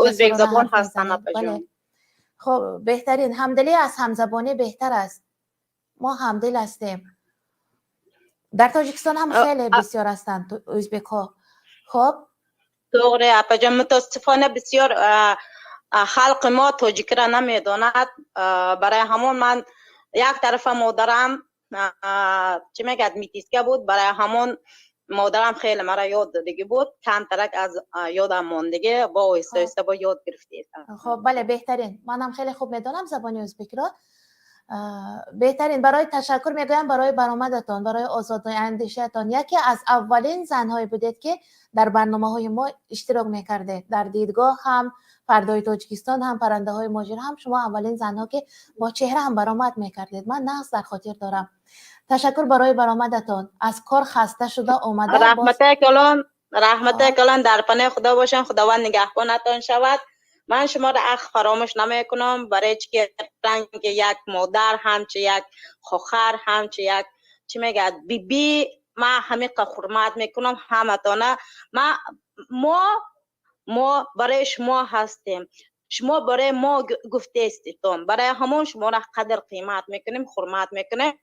Ӯзбекзабон ҳастам, апаҷон. Хуб, беҳтарин. Ҳамдилӣ аз ҳамзабонӣ беҳтар аст. Мо ҳамдил ҳастем. Дар Тоҷикистон ҳам хеле бисёр ҳастанд ӯзбекҳо. Хуб. Тоғри, апаҷон, мутаассифона бисёр халқи мо тоҷикиро намедонад. Барои ҳамон ман як тарафа модарам чӣ мегӯяд, метиска буд, барои ҳамон модарам хеле мара ёд додагӣ буд, камтарак аз ёдам мондагӣ, бо оҳиста оҳиста бо ёд гирифтаам. Хуб, бале, беҳтарин. Манам хеле хуб медонам забони ӯзбекиро. Беҳтарин. Барои ташаккур мегӯям барои баромадатон, барои озодандешиятон. Яке аз аввалин занҳое будед, ки дар барномаҳои мо иштирок мекардед. Дар Дидгоҳ ҳам, Фардои Тоҷикистон ҳам, Паррандаҳои муҳоҷир ҳам шумо аввалин занҳо, ки бо чеҳра ҳам баромад мекардед. Ман нағз дар хотир дорам. Ташаккур барои баромадатон. Аз кор хаста шуда омада. Раҳматаи калон, раҳматаи калон, дар паноҳи Худо бошам, Худованд нигаҳбонатон шавад. Ман шуморо ах фаромӯш намекунам, барои чӣ ки ранги як модар, ҳамчу як хохар, ҳамчу як чӣ мегӯяд, биби, ман ҳамиқа ҳурмат мекунам ҳаматона. Мо барои шумо ҳастем, шумо барои мо гуфтаиститон, барои ҳамон шуморо қадр қимат мекунем, ҳурмат мекунем.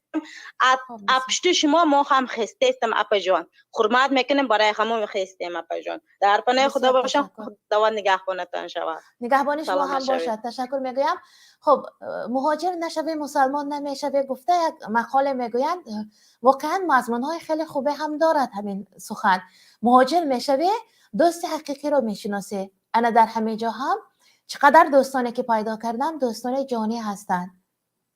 А пушти шумо мо ҳам хестаистем, апаҷон, ҳурмат мекунем, барои ҳамон хестем, апаҷон. Дар паноҳи Худо бошам, Худованд нигаҳбонатон шавад. Нигаҳбони шумо ҳам бошад, ташаккур мегӯям. Хуб, муҳоҷир нашавӣ, мусалмон намешавӣ, гуфта як мақоле мегӯянд. Воқеан мазмунҳои хеле хубе ҳам дорад ҳамин сухан. Муҳоҷир мешавӣ, дӯсти ҳақиқиро мешиносӣ. Ана дар ҳамин ҷо ҳам чӣ қадар дӯстоне ки пайдо кардам, дӯстони ҷонӣ ҳастанд.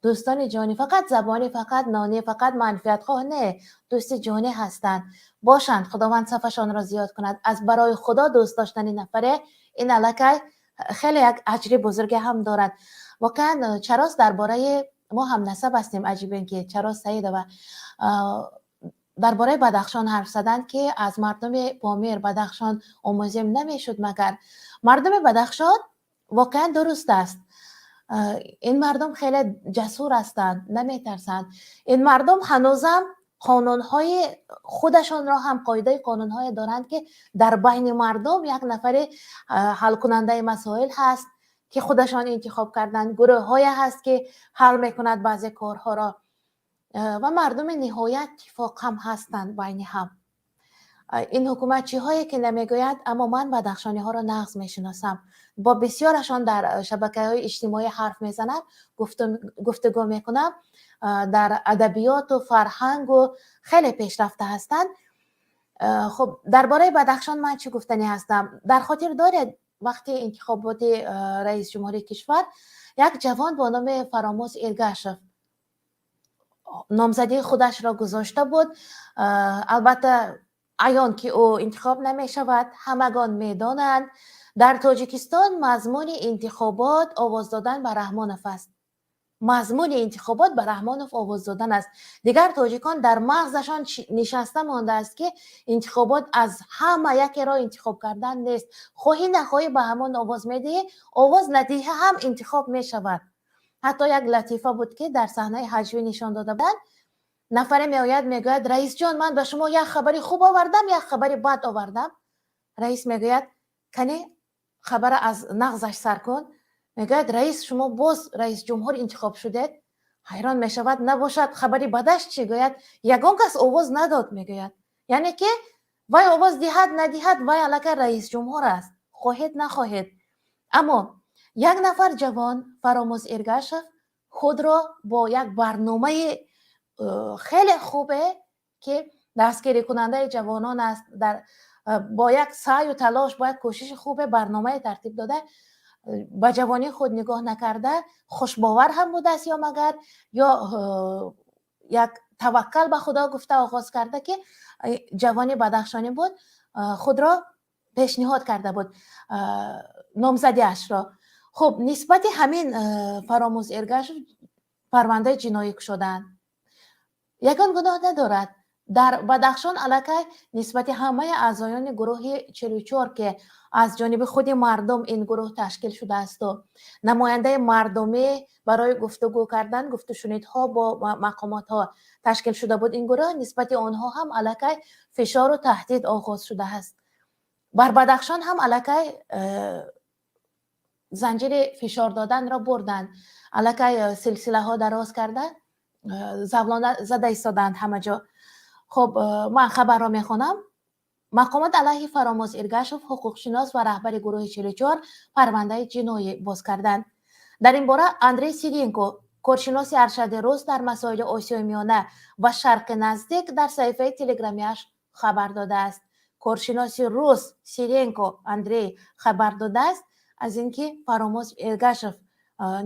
Дӯстони ҷонӣ, фақат забонӣ, фақат нонӣ, фақат манфиатхоҳ не, дӯсти ҷонӣ ҳастанд. Бошанд, Худованд сафашонро зиёд кунад. Аз барои Худо дӯст доштани нафаре ин аллакай хеле як аҷри бузурге ҳам дорад. Воқеан, Чарост, дар бораи мо ҳамнасаб ҳастем, аҷибен ки Чарост Саидова дар бораи Бадахшон ҳарф заданд, ки аз мардуми Помир, Бадахшон омӯзем намешуд магар. Мардуми Бадахшон воқеан дуруст аст. Ин мардум хеле ҷасур ҳастанд, наметарсанд. Ин мардум ҳанӯзам қонунҳои худашонро ҳам, қоидаи қонунҳое доранд, ки дар байни мардум як нафари ҳалкунандаи масоил ҳаст, ки худашон интихоб карданд, гурӯҳҳое ҳаст, ки ҳал мекунад баъзе корҳоро, ва мардуми ниҳоят иттифоқ ҳам ҳастанд байни ҳам. Ин ҳукуматчиҳое ки намегӯяд, аммо ман бадахшониҳоро нағз мешиносам, бо бисёрашон дар шабакаҳои иҷтимоӣ ҳарф мезанам, гуфтугӯ мекунам. Дар адабиёту фарҳангу хеле пешрафта ҳастанд. Хуб, дар бораи Бадахшон ман чӣ гуфтанӣ ҳастам? Дар хотир доред, вақти интихоботи раисҷумҳурии кишвар як ҷавон бо номи Фаромӯз Иргашев номзадии худашро гузошта буд. Албатта, аён ки ӯ интихоб намешавад, ҳамагон медонанд. Дар Тоҷикистон мазмуни интихобот овоз додан ба Раҳмонов аст. Мазмуни интихобот ба Раҳмонов овоз додан аст. Дигар тоҷикон дар мағзашон нишаста мондааст, ки интихобот аз ҳама якеро интихоб кардан нест. Хоҳӣ нахоҳӣ ба ҳамон овоз медиҳӣ, овоз надиҳӣ ҳам интихоб мешавад. Ҳатто як латифа буд, ки дар саҳнаи ҳаҷвӣ нишон дода буданд. Нафаре меояд, мегӯяд: «Раисҷон, ман ба шумо як хабари хуб овардам, як хабари бад овардам». Раис мегӯяд: «Кани, хабара аз нағзаш сар кун». Мегӯяд: «Раис, шумо боз раисҷумҳур интихоб шудед». Ҳайрон мешавад, набошад хабари бадаш чӣ? Гӯяд, ягон кас овоз надод, мегӯяд. Яъне ки вай овоз диҳад, надиҳад, вай аллакай раисҷумҳур аст, хоҳед, нахоҳед. Аммо як нафар ҷавон, Фаромӯз Эргашев, худро бо як барномаи хеле хубе, ки дастгирикунандаи ҷавонон аст, дар бо як саъю талош, бо як кӯшиши хубе барномае тартиб дода, ба ҷавонии худ нигоҳ накарда, хушбовар ҳам будааст ё магар ё як таваккал ба Худо гуфта оғоз карда, ки ҷавони бадахшонӣ буд, худро пешниҳод карда буд, номзадиашро. Хуб, нисбати ҳамин Фаромӯз Эргашев парвандаи ҷиноӣ кушодаанд. Ягон гуноҳ надорад. Дар Бадахшон аллакай нисбати ҳамаи аъзоёни гурӯҳи 44, ки аз ҷониби худи мардум ин гурӯҳ ташкил шудаасту намояндаи мардумӣ барои гуфтугӯ кардан, гуфтушунидҳо бо мақомотҳо ташкил шуда буд ин гурӯҳ, нисбати онҳо ҳам аллакай фишору таҳдид оғоз шудааст. Бар Бадахшон ҳам аллакай занҷири фишор доданро бурданд, аллакай силсилаҳо дароз карда, завлона зада истодаанд ҳама ҷо. Хуб, ман хабарро мехонам. Мақомот алайҳи Фаромоз Иргашев, ҳуқуқшинос ва раҳбари гурӯҳи 44, парвандаи ҷиноӣ боз карданд. Дар ин бора Андрей Сиренко, коршиноси аршади рус дар масоили Осиёи Миёна ва Шарқи Наздик, дар саҳифаи телеграмиаш хабар додааст. Коршиноси рус Сиренко Андрей хабар додааст аз ин ки Фаромоз Эргашев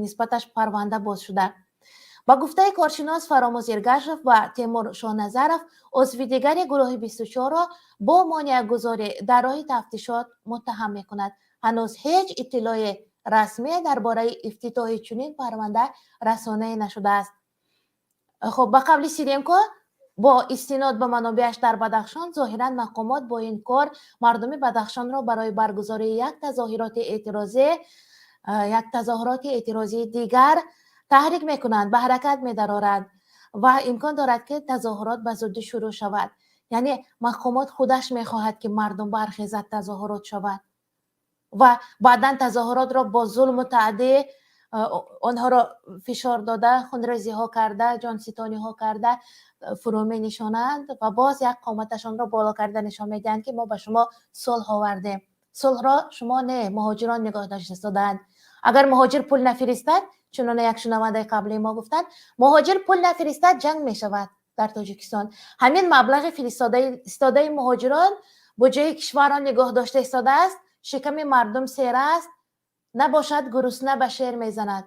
нисбаташ парванда боз шуда. Ба гуфтаи коршинос, Фаромоз Эргашев ва Темур Шоҳназаров, узви дигари гурӯҳи 24-ро бо монеагузорӣ дар роҳи тафтишот муттаҳам мекунад. Ҳанӯз ҳеҷ иттилои расмие дар бораи ифтитоҳи чунин парванда расонаӣ нашудааст. Хуб, ба қавли Сиренко бо истинод ба манобеаш дар Бадахшон, зоҳиран мақомот бо ин кор мардуми Бадахшонро барои баргузории як тазоҳуроти эътирозии дигар таҳрик мекунанд, ба ҳаракат медароранд ва имкон дорад, ки тазоҳурот ба зудӣ шурӯъ шавад. Яъне мақомот худаш мехоҳад, ки мардум бархезад, тазоҳурот шавад ва баъдан тазоҳуротро бо зулму таъдӣ, онҳоро фишор дода, хунрезиҳо карда, ҷонситониҳо карда фурӯ менишонанд ва боз як қоматашонро боло карда нишон медиҳанд, ки мо ба шумо сулҳ овардем. Сулҳро шумо не, муҳоҷирон нигоҳ дошта истодаанд. Агар муҳоҷир пул нафиристад, чуноне як шунавандаи қаблии мо гуфтанд, муҳоҷир пул нафиристад, ҷанг мешавад дар Тоҷикистон. Ҳамин маблағи фиристодаи муҳоҷирон буҷаи кишварро нигоҳ дошта истодааст. Шиками мардум сер аст, набошад, гурусна ба шер мезанад,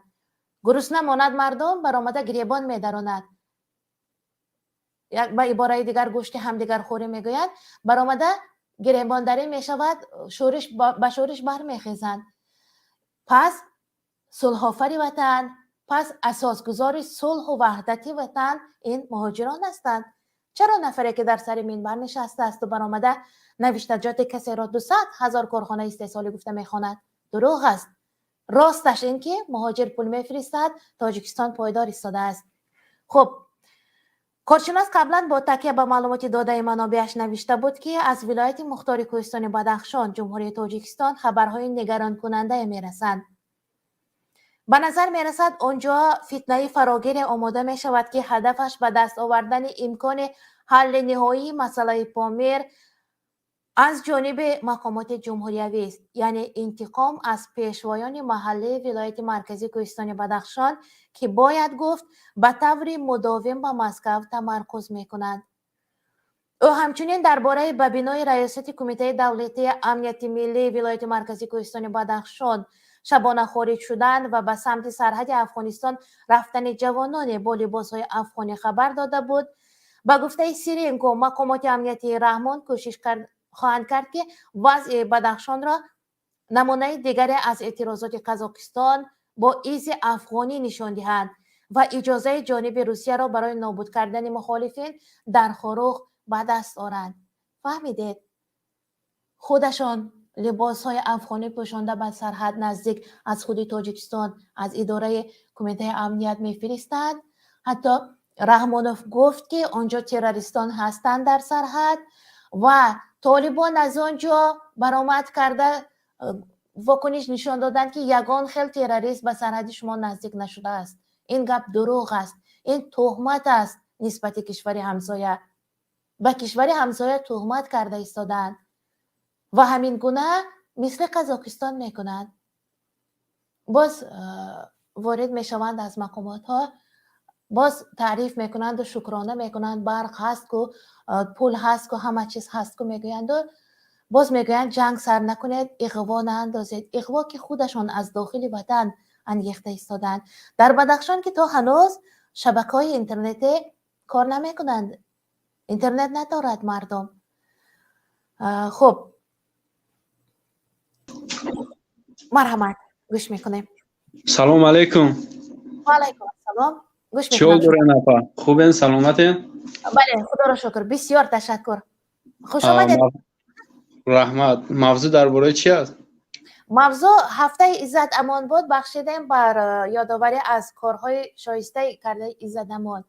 гурусна монад, мардум баромада гиребон медаронад, ба ибораи дигар гӯшти ҳамдигархӯрӣ мегӯянд, баромада гиребондарӣ мешавад, шӯриш, ба шӯриш бармехезанд. Пас сулҳофари ватан, пас асосгузори сулҳу ваҳдати ватан ин муҳоҷирон ҳастанд. Чаро нафаре, ки дар сари минбар нишастаасту баромада навиштаҷоти касеро 200 000 корхонаи истеҳсолӣ гуфта мехонад? Дурӯғ аст. Росташ ин ки муҳоҷир пул мефиристад, Тоҷикистон пойдор истодааст. Хуб, коршинос қаблан бо такя ба маълумоти додаи манобеаш навишта буд, ки аз вилояти мухтори кӯҳистони Бадахшон, Ҷумҳурии Тоҷикистон, хабарҳои нигаронкунандае мерасанд. Ба назар мерасад, он ҷо фитнаи фарогире омода мешавад, ки ҳадафаш ба даст овардани имкони ҳалли ниҳоии масъалаи Помир аз ҷониби мақомоти ҷумҳуриявист, яъне интиқом аз пешвоёни маҳаллии вилояти марказии кӯҳистони Бадахшон, ки бояд гуфт, ба таври мудовим ба Москав тамаркуз мекунанд. Ӯ ҳамчунин дар бораи ба бинои раёсати Кумитаи давлатии амнияти миллии вилояти марказии кӯҳистони Бадахшон шабона хориҷ шудан ва ба самти сарҳади Афғонистон рафтани ҷавононе бо либосҳои афғонӣ хабар дода буд. Ба гуфтаи Сиренко, мақомоти амниятии Раҳмон кӯшиш хоҳанд кард, ки вазъи Бадахшонро намунаи дигаре аз эътирозоти Қазоқистон бо изи афғонӣ нишон диҳанд ва иҷозаи ҷониби Русияро барои нобуд кардани мухолифин дар Хоруғ ба даст оранд. Фаҳмидед, худашон либосҳои афғонӣ пӯшонда ба сарҳад наздик аз худи Тоҷикистон, аз идораи кумитаи амният мефиристанд. Ҳатто Раҳмонов гуфт, ки он ҷо террористон ҳастанд дар сарҳад ва толибон аз он ҷо баромад карда вокуниш нишон доданд, ки ягон хел террорист ба сарҳади шумо наздик нашудааст. Ин гап дурӯғ аст. Ин туҳмат аст нисбати кишвари ҳамсоя. Ба кишвари ҳамсоя туҳмат карда истодаанд ва ҳамин гуна мисли Қазоқистон мекунанд. Боз ворид мешаванд аз мақомотҳо, боз таъриф мекунанду шукрона мекунанд: барқ ҳаст ку, пул ҳаст ку, ҳама чиз ҳаст ку мегӯянду, боз мегӯянд: ҷанг сар накунед, иғво наандозед. Иғво, ки худашон аз дохили ватан ангехта истодаанд. Дар Бадахшон, ки то ҳанӯз шабакаҳои интернетӣ кор намекунанд, интернет надорад мардум. Хуб, марҳамат, гӯш мекунем. Салом алейкум. Ва алайкум ассалом, гӯш Чӣ ҳол мекунам. дорен, апа? Хубен, саломатен? Бале, худоро шукр, бисёр ташаккур, хуш омадед. Раҳмат. Мавзӯъ дар бораи чи аст? Мавзӯъ ҳафтаи Иззат Амон буд, бахшидем бар ёдоварӣ аз корҳои шоистаи кардаи Иззат Амон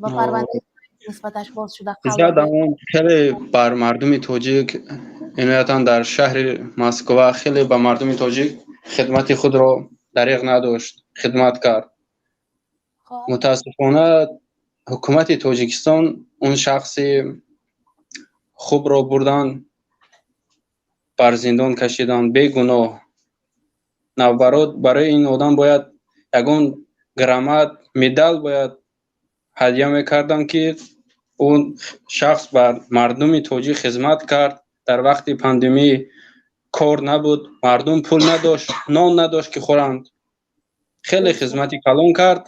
ва парвандаи нисбаташ боз шуда. Иззат Амон хеле бар мардуми тоҷик, иноятан дар шаҳри Москва, хеле ба мардуми тоҷик хидмати худро дариғ надошт, хидмат кард. Мутаассифона, ҳукумати Тоҷикистон он шахси хубро бурдан, бар зиндон кашидан бегуноҳ. Наоборот, барои ин одам бояд ягон грамот, медал бояд ҳадя мекардам, ки он шахс бар мардуми тоҷик хизмат кард. Дар вақти пандемия кор набуд, мардум пул надошт, нон надошт, ки хӯранд. Хеле хизмати калон кард.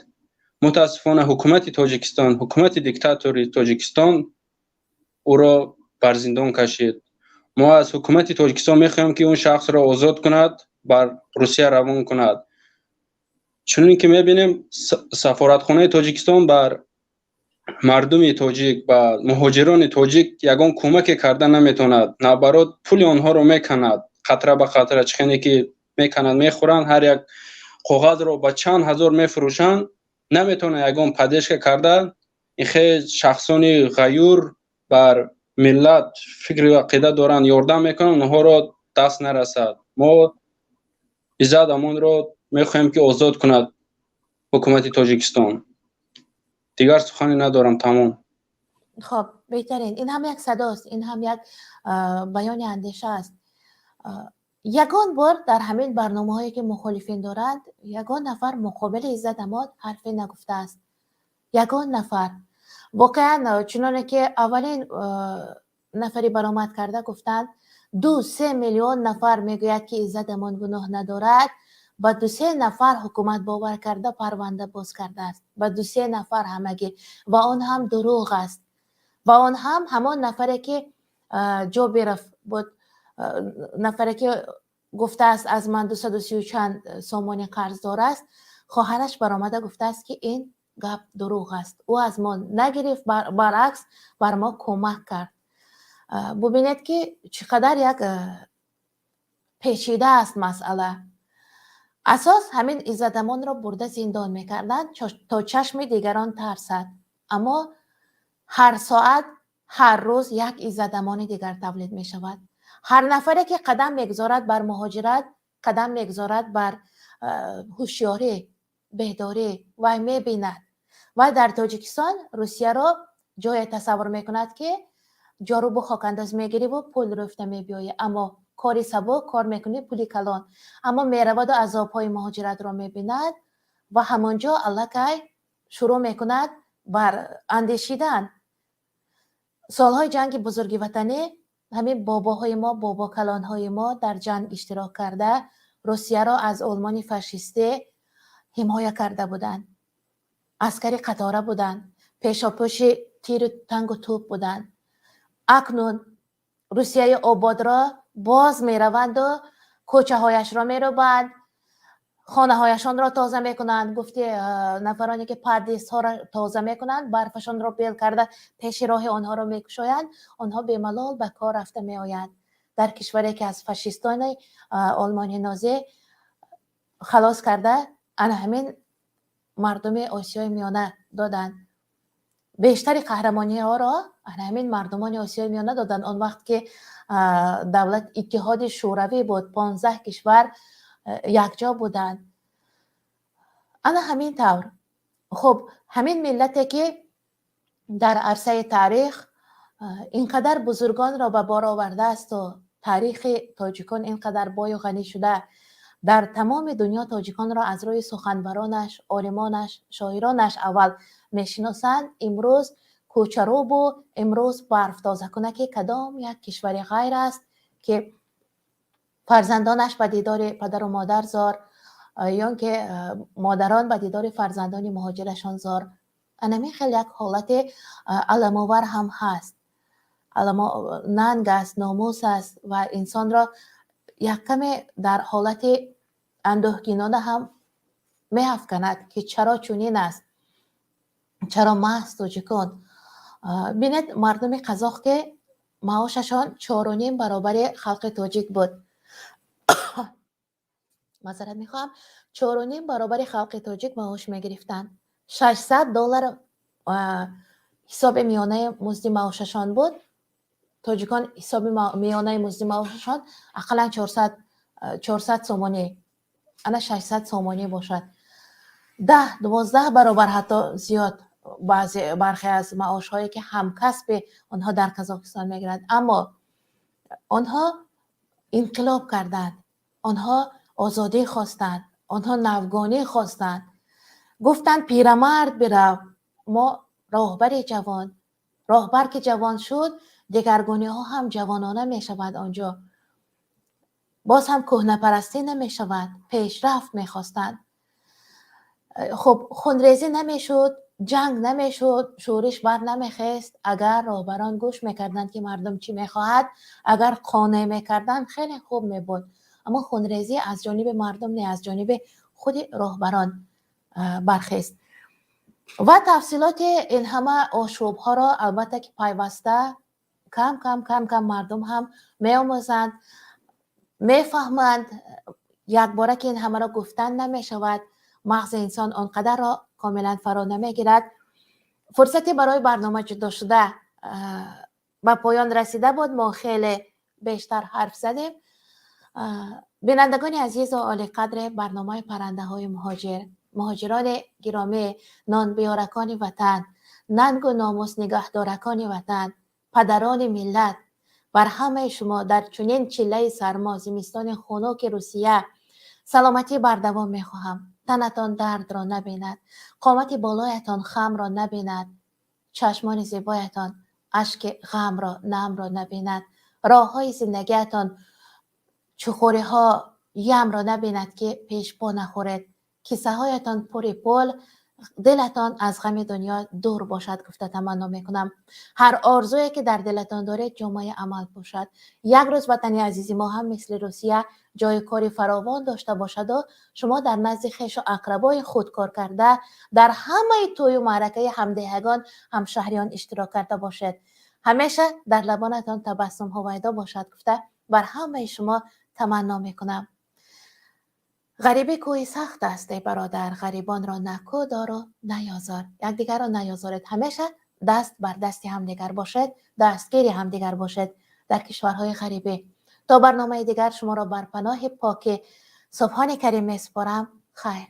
Мутаассифона, ҳукумати Тоҷикистон, ҳукумати диктатори Тоҷикистон ӯро бар зиндон кашид. Мо аз ҳукумати Тоҷикистон мехоҳем, ки он шахсро озод кунад, бар Русия равон кунад. Чунин ки мебинем, сафоратхонаи Тоҷикистон бар мардуми тоҷик, ба муҳоҷирони тоҷик ягон кӯмаке карда наметавонад. Наоборот, пули онҳоро меканад, қатра ба қатра, чӣ хеле ки меканад, мехӯранд. Ҳар як коғазро ба чанд ҳазор мефурӯшанд, наметавонад ягон поддержка карда. Ин хел шахсони ғаюр, бар миллат фикру ақида доранд, ёрдам мекунанд, онҳоро даст нарасад. Мо Иззат Амонро мехоҳем, ки озод кунад ҳукумати Тоҷикистон. Дигар сухане надорам, тамом. Хоб, беҳтарин. Ин ҳам як садост, ин ҳам як баёни андеша аст. Ягон бор дар ҳамин барномаҳое, ки мухолифин доранд, ягон нафар муқобили Иззат Амон ҳарфе нагуфтааст, ягон нафар. Воқеан, чуноне ки аввалин нафари баромад карда гуфтанд: 2-3 миллион нафар мегӯяд, ки Иззат Амон гуноҳ надорад, ба 2-3 нафар ҳукумат бовар карда, парванда боз кардааст. Ба 2-3 нафар ҳамагӣ, ва он ҳам дурӯғ аст, ва он ҳам ҳамон нафаре, ки Ҷобиров буд, нафаре, ки гуфтааст, аз ман 230 чанд сомони қарздор аст. Хоҳараш баромада гуфтааст, ки ин гап дурӯғ аст, ӯ аз мо нагирифт, баръакс, бар мо кӯмак кард. Бубинед, ки чӣ қадар як печида аст масъала. Асос ҳамин Иззат Амонро бурда зиндон мекарданд, то чашми дигарон тарсад. Аммо ҳар соат, ҳар рӯз як Иззат Амони дигар тавлид мешавад. Ҳар нафаре, ки қадам мегузорад бар муҳоҷират, қадам мегузорад бар ҳушёрӣ, беҳдорӣ, вай мебинад. Вай дар Тоҷикистон Русияро ҷое тасаввур мекунад, ки ҷорубу хокандоз мегириву пул рӯфта мебиёӣ, аммо кори сабук кор мекунӣ, пули калон. Аммо мераваду азобҳои муҳоҷиратро мебинад ва ҳамон ҷо аллакай шурӯъ мекунад бар андешидан. Солҳои ҷанги Бузурги Ватанӣ ҳамин бобоҳои мо, бобокалонҳои мо дар ҷанг иштирок карда, Русияро аз Олмони фашистӣ ҳимоя карда буданд, аскари қатора буданд, пешопӯши тиру тангу тӯб буданд. Акнун Русияи ободро боз мераванду кӯчаҳояшро мерӯбанд, хонаҳояшонро тоза мекунанд. Гуфти нафароне, ки подъездҳоро тоза мекунанд, барфашонро бел карда, пеши роҳи онҳоро мекушоянд, онҳо бемалол ба кор рафта меоянд. Дар кишваре, ки аз фашистони Олмони нозӣ халос карда, ана ҳамин мардуми Осиёи Миёна доданд. Бештари қаҳрамониҳоро ана ҳамин мардумони Осиёи Миёна доданд. Он вақт ки давлат Иттиҳоди Шӯравӣ буд, 15 кишвар якҷо буданд. Ана ҳамин тавр. Хуб, ҳамин миллате, ки дар арсаи таърих ин қадар бузургонро ба бор овардаасту таърихи тоҷикон ин қадар бою ғанӣ шуда, дар тамоми дунё тоҷиконро аз рӯи суханбаронаш, олимонаш, шоиронаш аввал мешиносанд, имрӯз кӯчарубу имрӯз барфтозакунаки кадом як кишвари ғайр аст, ки фарзандонаш ба дидори падару модар зор ё ки модарон ба дидори фарзандони муҳоҷирашон зор. Анамин хел як ҳолати аламовар ҳам ҳаст. Нанг аст, номус аст ва инсонро як каме дар ҳолати андӯҳгинона ҳам меафканад, ки чаро чунин аст, чаро маҳз тоҷикон. Бинед, мардуми қазоқ, ки маошашон 4,5 баробари халқи тоҷик буд, маъзарат мехоҳам, 4,5 баробари халқи тоҷик маош мегирифтанд, 600 доллар ҳисоби миёнаи музди маошашон буд. Тоҷикон ҳисоби миёнаи музди маошашон ақаллан 400 сомонӣ, ана 600 сомонӣ бошад, 10-12 баробар ҳатто зиёд баъзе бархе аз маошҳое, ки ҳамкасби онҳо дар Қазоқистон мегиранд. Аммо онҳо инқилоб карданд, онҳо озодӣ хостанд, онҳо навгонӣ хостанд, гуфтанд: «Пирамард, бирав, мо роҳбари ҷавон». Роҳбар ки ҷавон шуд, дигаргуниҳо ҳам ҷавонона мешавад. Онҷо боз ҳам кӯҳнапарастӣ намешавад, пешрафт мехостанд. Хуб, хунрезӣ намешуд, ҷанг намешуд, шӯриш бар намехест, агар роҳбарон гӯш мекарданд, ки мардум чӣ мехоҳад, агар қонеъ мекарданд, хеле хуб мебуд. Аммо хунрезӣ аз ҷониби мардум не, аз ҷониби худи роҳбарон бархест. Ва тафсилоти ин ҳама ошӯбҳоро, албатта, ки пайваста кам кам кам кам мардум ҳам меомӯзанд, мефаҳманд. Якбора ки ин ҳамаро гуфтан намешавад, мағзи инсон он қадарро комилан фаро намегирад. Фурсате барои барнома ҷудошуда ба поён расида буд, мо хеле бештар ҳарф задем. Бинандагони азизу олиқадри барномаи Паррандаҳои муҳоҷир, муҳоҷирони гиромӣ, нонбиёракони ватан, нангу номус нигаҳдоракони ватан, падарони миллат, бар ҳамаи шумо дар чунин чиллаи сармо, зимистони хунуки Русия, саломатӣ бардавом мехоҳам. Танатон дардро набинад, қомати болоятон хамро набинад, чашмони зебоятон ашки ғамро, намро набинад, роҳҳои зиндагиятон чуқуриҳо ямро набинад, ки пешпо нахӯред, киссаҳоятон пури пул, дилатон аз ғами дунё дур бошад, гуфта таманно мекунам. Ҳар орзуе, ки дар дилатон доред, ҷомаи амал пӯшад. Як рӯз ватани азизи мо ҳам мисли Русия ҷои кори фаровон дошта бошаду шумо дар назди хешу ақрабои худ кор карда, дар ҳамаи тӯю маъракаи ҳамдеҳагон, ҳамшаҳриён иштирок карда бошед. Ҳамеша дар лабонатон табассум ҳувайдо бошад, гуфта бар ҳамаи шумо таманно мекунам. Ғарибӣ кӯҳи сахт аст, эй бародар, ғарибонро накӯ дору наёзор. Якдигарро наёзоред, ҳамеша даст бар дасти ҳамдигар бошед, дастгири ҳамдигар бошед дар кишварҳои ғарибӣ. То барномаи дигар шуморо бар паноҳи поки Субҳони Карим месупорам. Хайр.